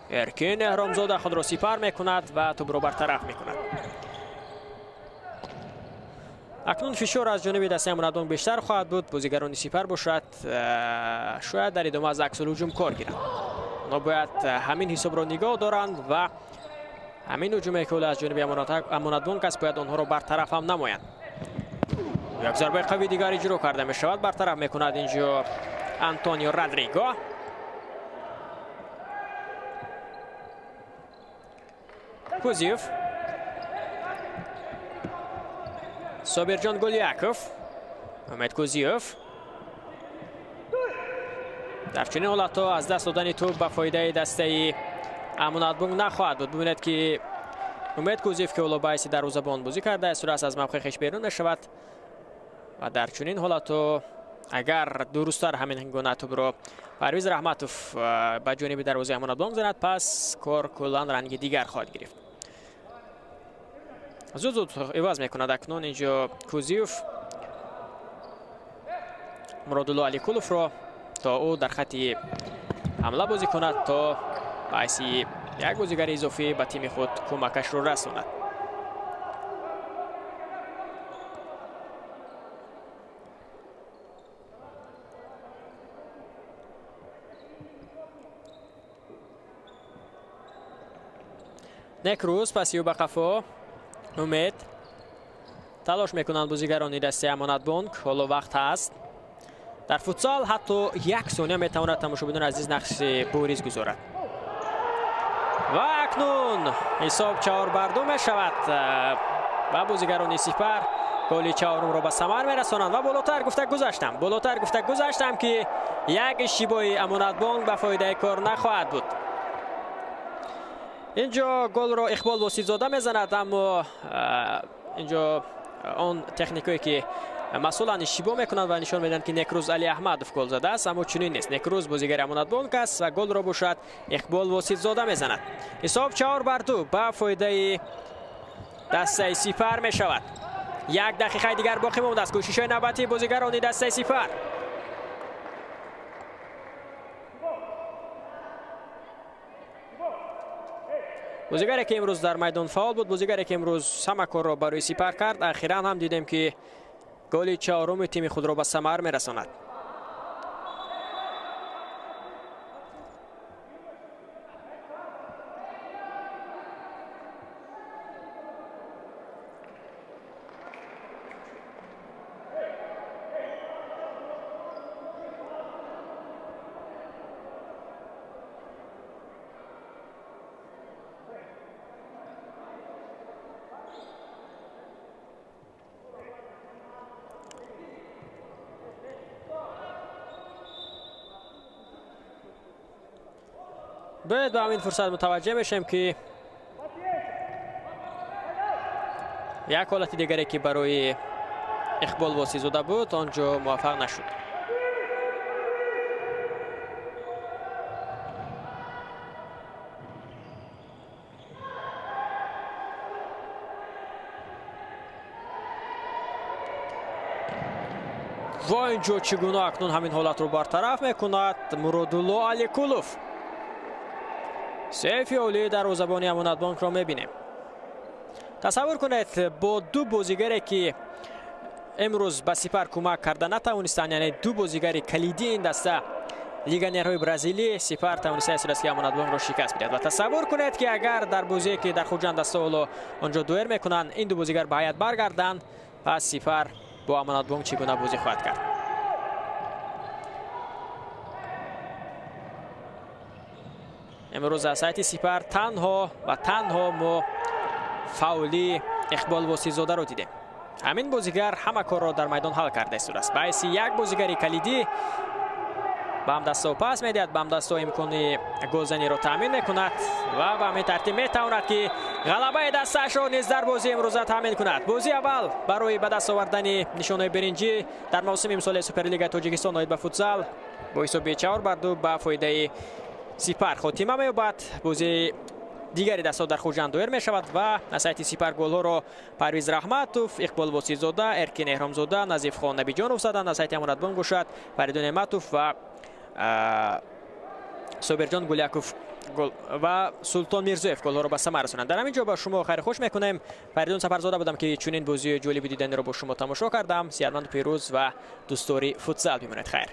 Эркин Эҳромзода худро сипар мекунад ва тӯбро бартараф мекунад. Акнун фишор аз ҷониби дастаи Амонатбонк бештар хоҳад буд. Бозигарони сипар бошад шояд дар идома аз аксулҳуҷум кор гиранд. Онҳо бояд ҳамин ҳисобро нигоҳ доранд ва ҳамин ҳуҷуме ки аз ҷониби Амонатбонк аст бояд онҳоро бартараф ҳам намоянд. Як зарбаи қавии дигар иҷро карда мешавад, бартараф мекунад инҷо Антонио Родриго. Кузиев, Собирҷон Гуляков, Умед Кузиев. Дар чунин ҳолатҳо аз даст додани тӯб ба фоидаи дастаи Амонатбонк нахоҳад буд. Бубинед ки Умед Кӯзиев, ки ҳоло ба ҳайси дарвозабон бозӣ кардааст, суръат аз мавқеи хеш берун мешавад ва дар чунин ҳолату агар дурусттар ҳамин гуна тӯбро Парвиз Раҳматов ба ҷониби дарвозаи Амонатбонк занад, пас кор куллан ранги дигар хоҳад гирифт. Зуд зуд иваз мекунад акнун инҷо Кӯзиев Муродулло Аликуловро, то ӯ дар хати ҳамла бозӣ кунад, то ба ҳайси як бозигари изофӣ ба тими худ кӯмакашро расонад. Некрӯз паси ӯ ба қафо Умед. Талош мекунанд бозигарони дастаи Амонатбонк. Ҳоло вақт ҳаст. Дар футсал ҳатто як сония метавонад тамошобинони азиз нақши бориз гузорад. Ва акнун ҳисоб 4-2 мешавад ва бозигарони Сипар голи чаҳорумро ба самар мерасонанд. Ва болотар гуфта гузаштам ки як иштибоҳи Амонатбонк ба фоидаи кор нахоҳад буд. Инҷо голро Иқбол Воситзода мезанад, аммо инҷо он техникое ки масъулан иштибоҳ мекунанд ва нишон медиҳанд ки Некрӯз Али Аҳмадов гол задааст, аммо чунин нест. Некрӯз бозигари Амонатбонк аст ва голро бошад Иқбол Воситзода мезанад. Ҳисоб 4-2 ба фоидаи дастаи Сипар мешавад. Як дақиқаи дигар боқӣ мондааст. Кӯшишҳои навбатии бозигарони дастаи Сипар. Бозигаре ки имрӯз дар майдон фаъол буд, бозигаре ки имрӯз ҳама корро барои Сипар кард, ахиран ҳам дидем ки голи чаҳоруми тими худро ба самар мерасонад. Бояд ба ҳамин фурсат мутаваҷҷеҳ мешавем ки як ҳолати дигаре ки барои Иқбол Воситзода буд, он ҷо муваффақ нашуд. Ва инҷо чӣ гуна акнун ҳамин ҳолатро бартараф мекунад Муродулло Аликулов. Сейфи олии дарвозабони Амонатбонкро мебинем. Тасаввур кунед, бо ду бозигаре ки имрӯз ба Сипар кӯмак карда натавонистанд, яъне ду бозигари калидии ин даста легионерҳои бразилӣ, Сипар тавонистааст ки Амонатбонкро шикаст бидиҳад. Ва тасаввур кунед ки агар дар бозие ки дар Хуҷанд даста ҳоло онҷо дуэр мекунанд, ин ду бозигар ба ҳайат баргарданд, пас Сипар бо Амонатбонк чӣ гуна бозӣ хоҳад кард. Имрӯз аз ҳайати Сипар танҳо ва танҳо мо фаъоли Иқбол Воситзодаро дидем. Ҳамин бозигар ҳама корро дар майдон ҳал карда истодааст. Ба ҳайси як бозигари калидӣ ба ҳамдастаҳо пас медиҳад, ба ҳамдастаҳо имкони голзаниро таъмин мекунад ва ба ҳамин тартиб метавонад ки ғалабаи дастаашро низ дар бозии имрӯза таъмин кунад. Бозии аввал барои ба даст овардани нишонаи биринҷӣ дар мавсими имсолаи Суперлигаи Тоҷикистон оид ба футзал бо ҳисоби 4-2 ба фоидаи Сипар хотима меёбад. Бозии дигари дастҳо дар Хуҷанд доир мешавад ва аз ҳайати Сипар голҳоро Парвиз Раҳматов, Иқбол Воситзода, Эркин Эҳромзода, Назифхон Набиҷонов заданд. Аз ҳайати Амонатбонк бошад Фаридун Неъматов ва Собирҷон Гуляков ва Султон Мирзоев голҳоро ба самар расонанд. Дар ҳамин ҷо ба шумо хайру хуш мекунем. Фаридун Сафарзода будам ки чунин бозии ҷолиби диданиро бо шумо тамошо кардам. Сиҳатманду пирӯз ва дӯстдори футзал бимонед. Хайр.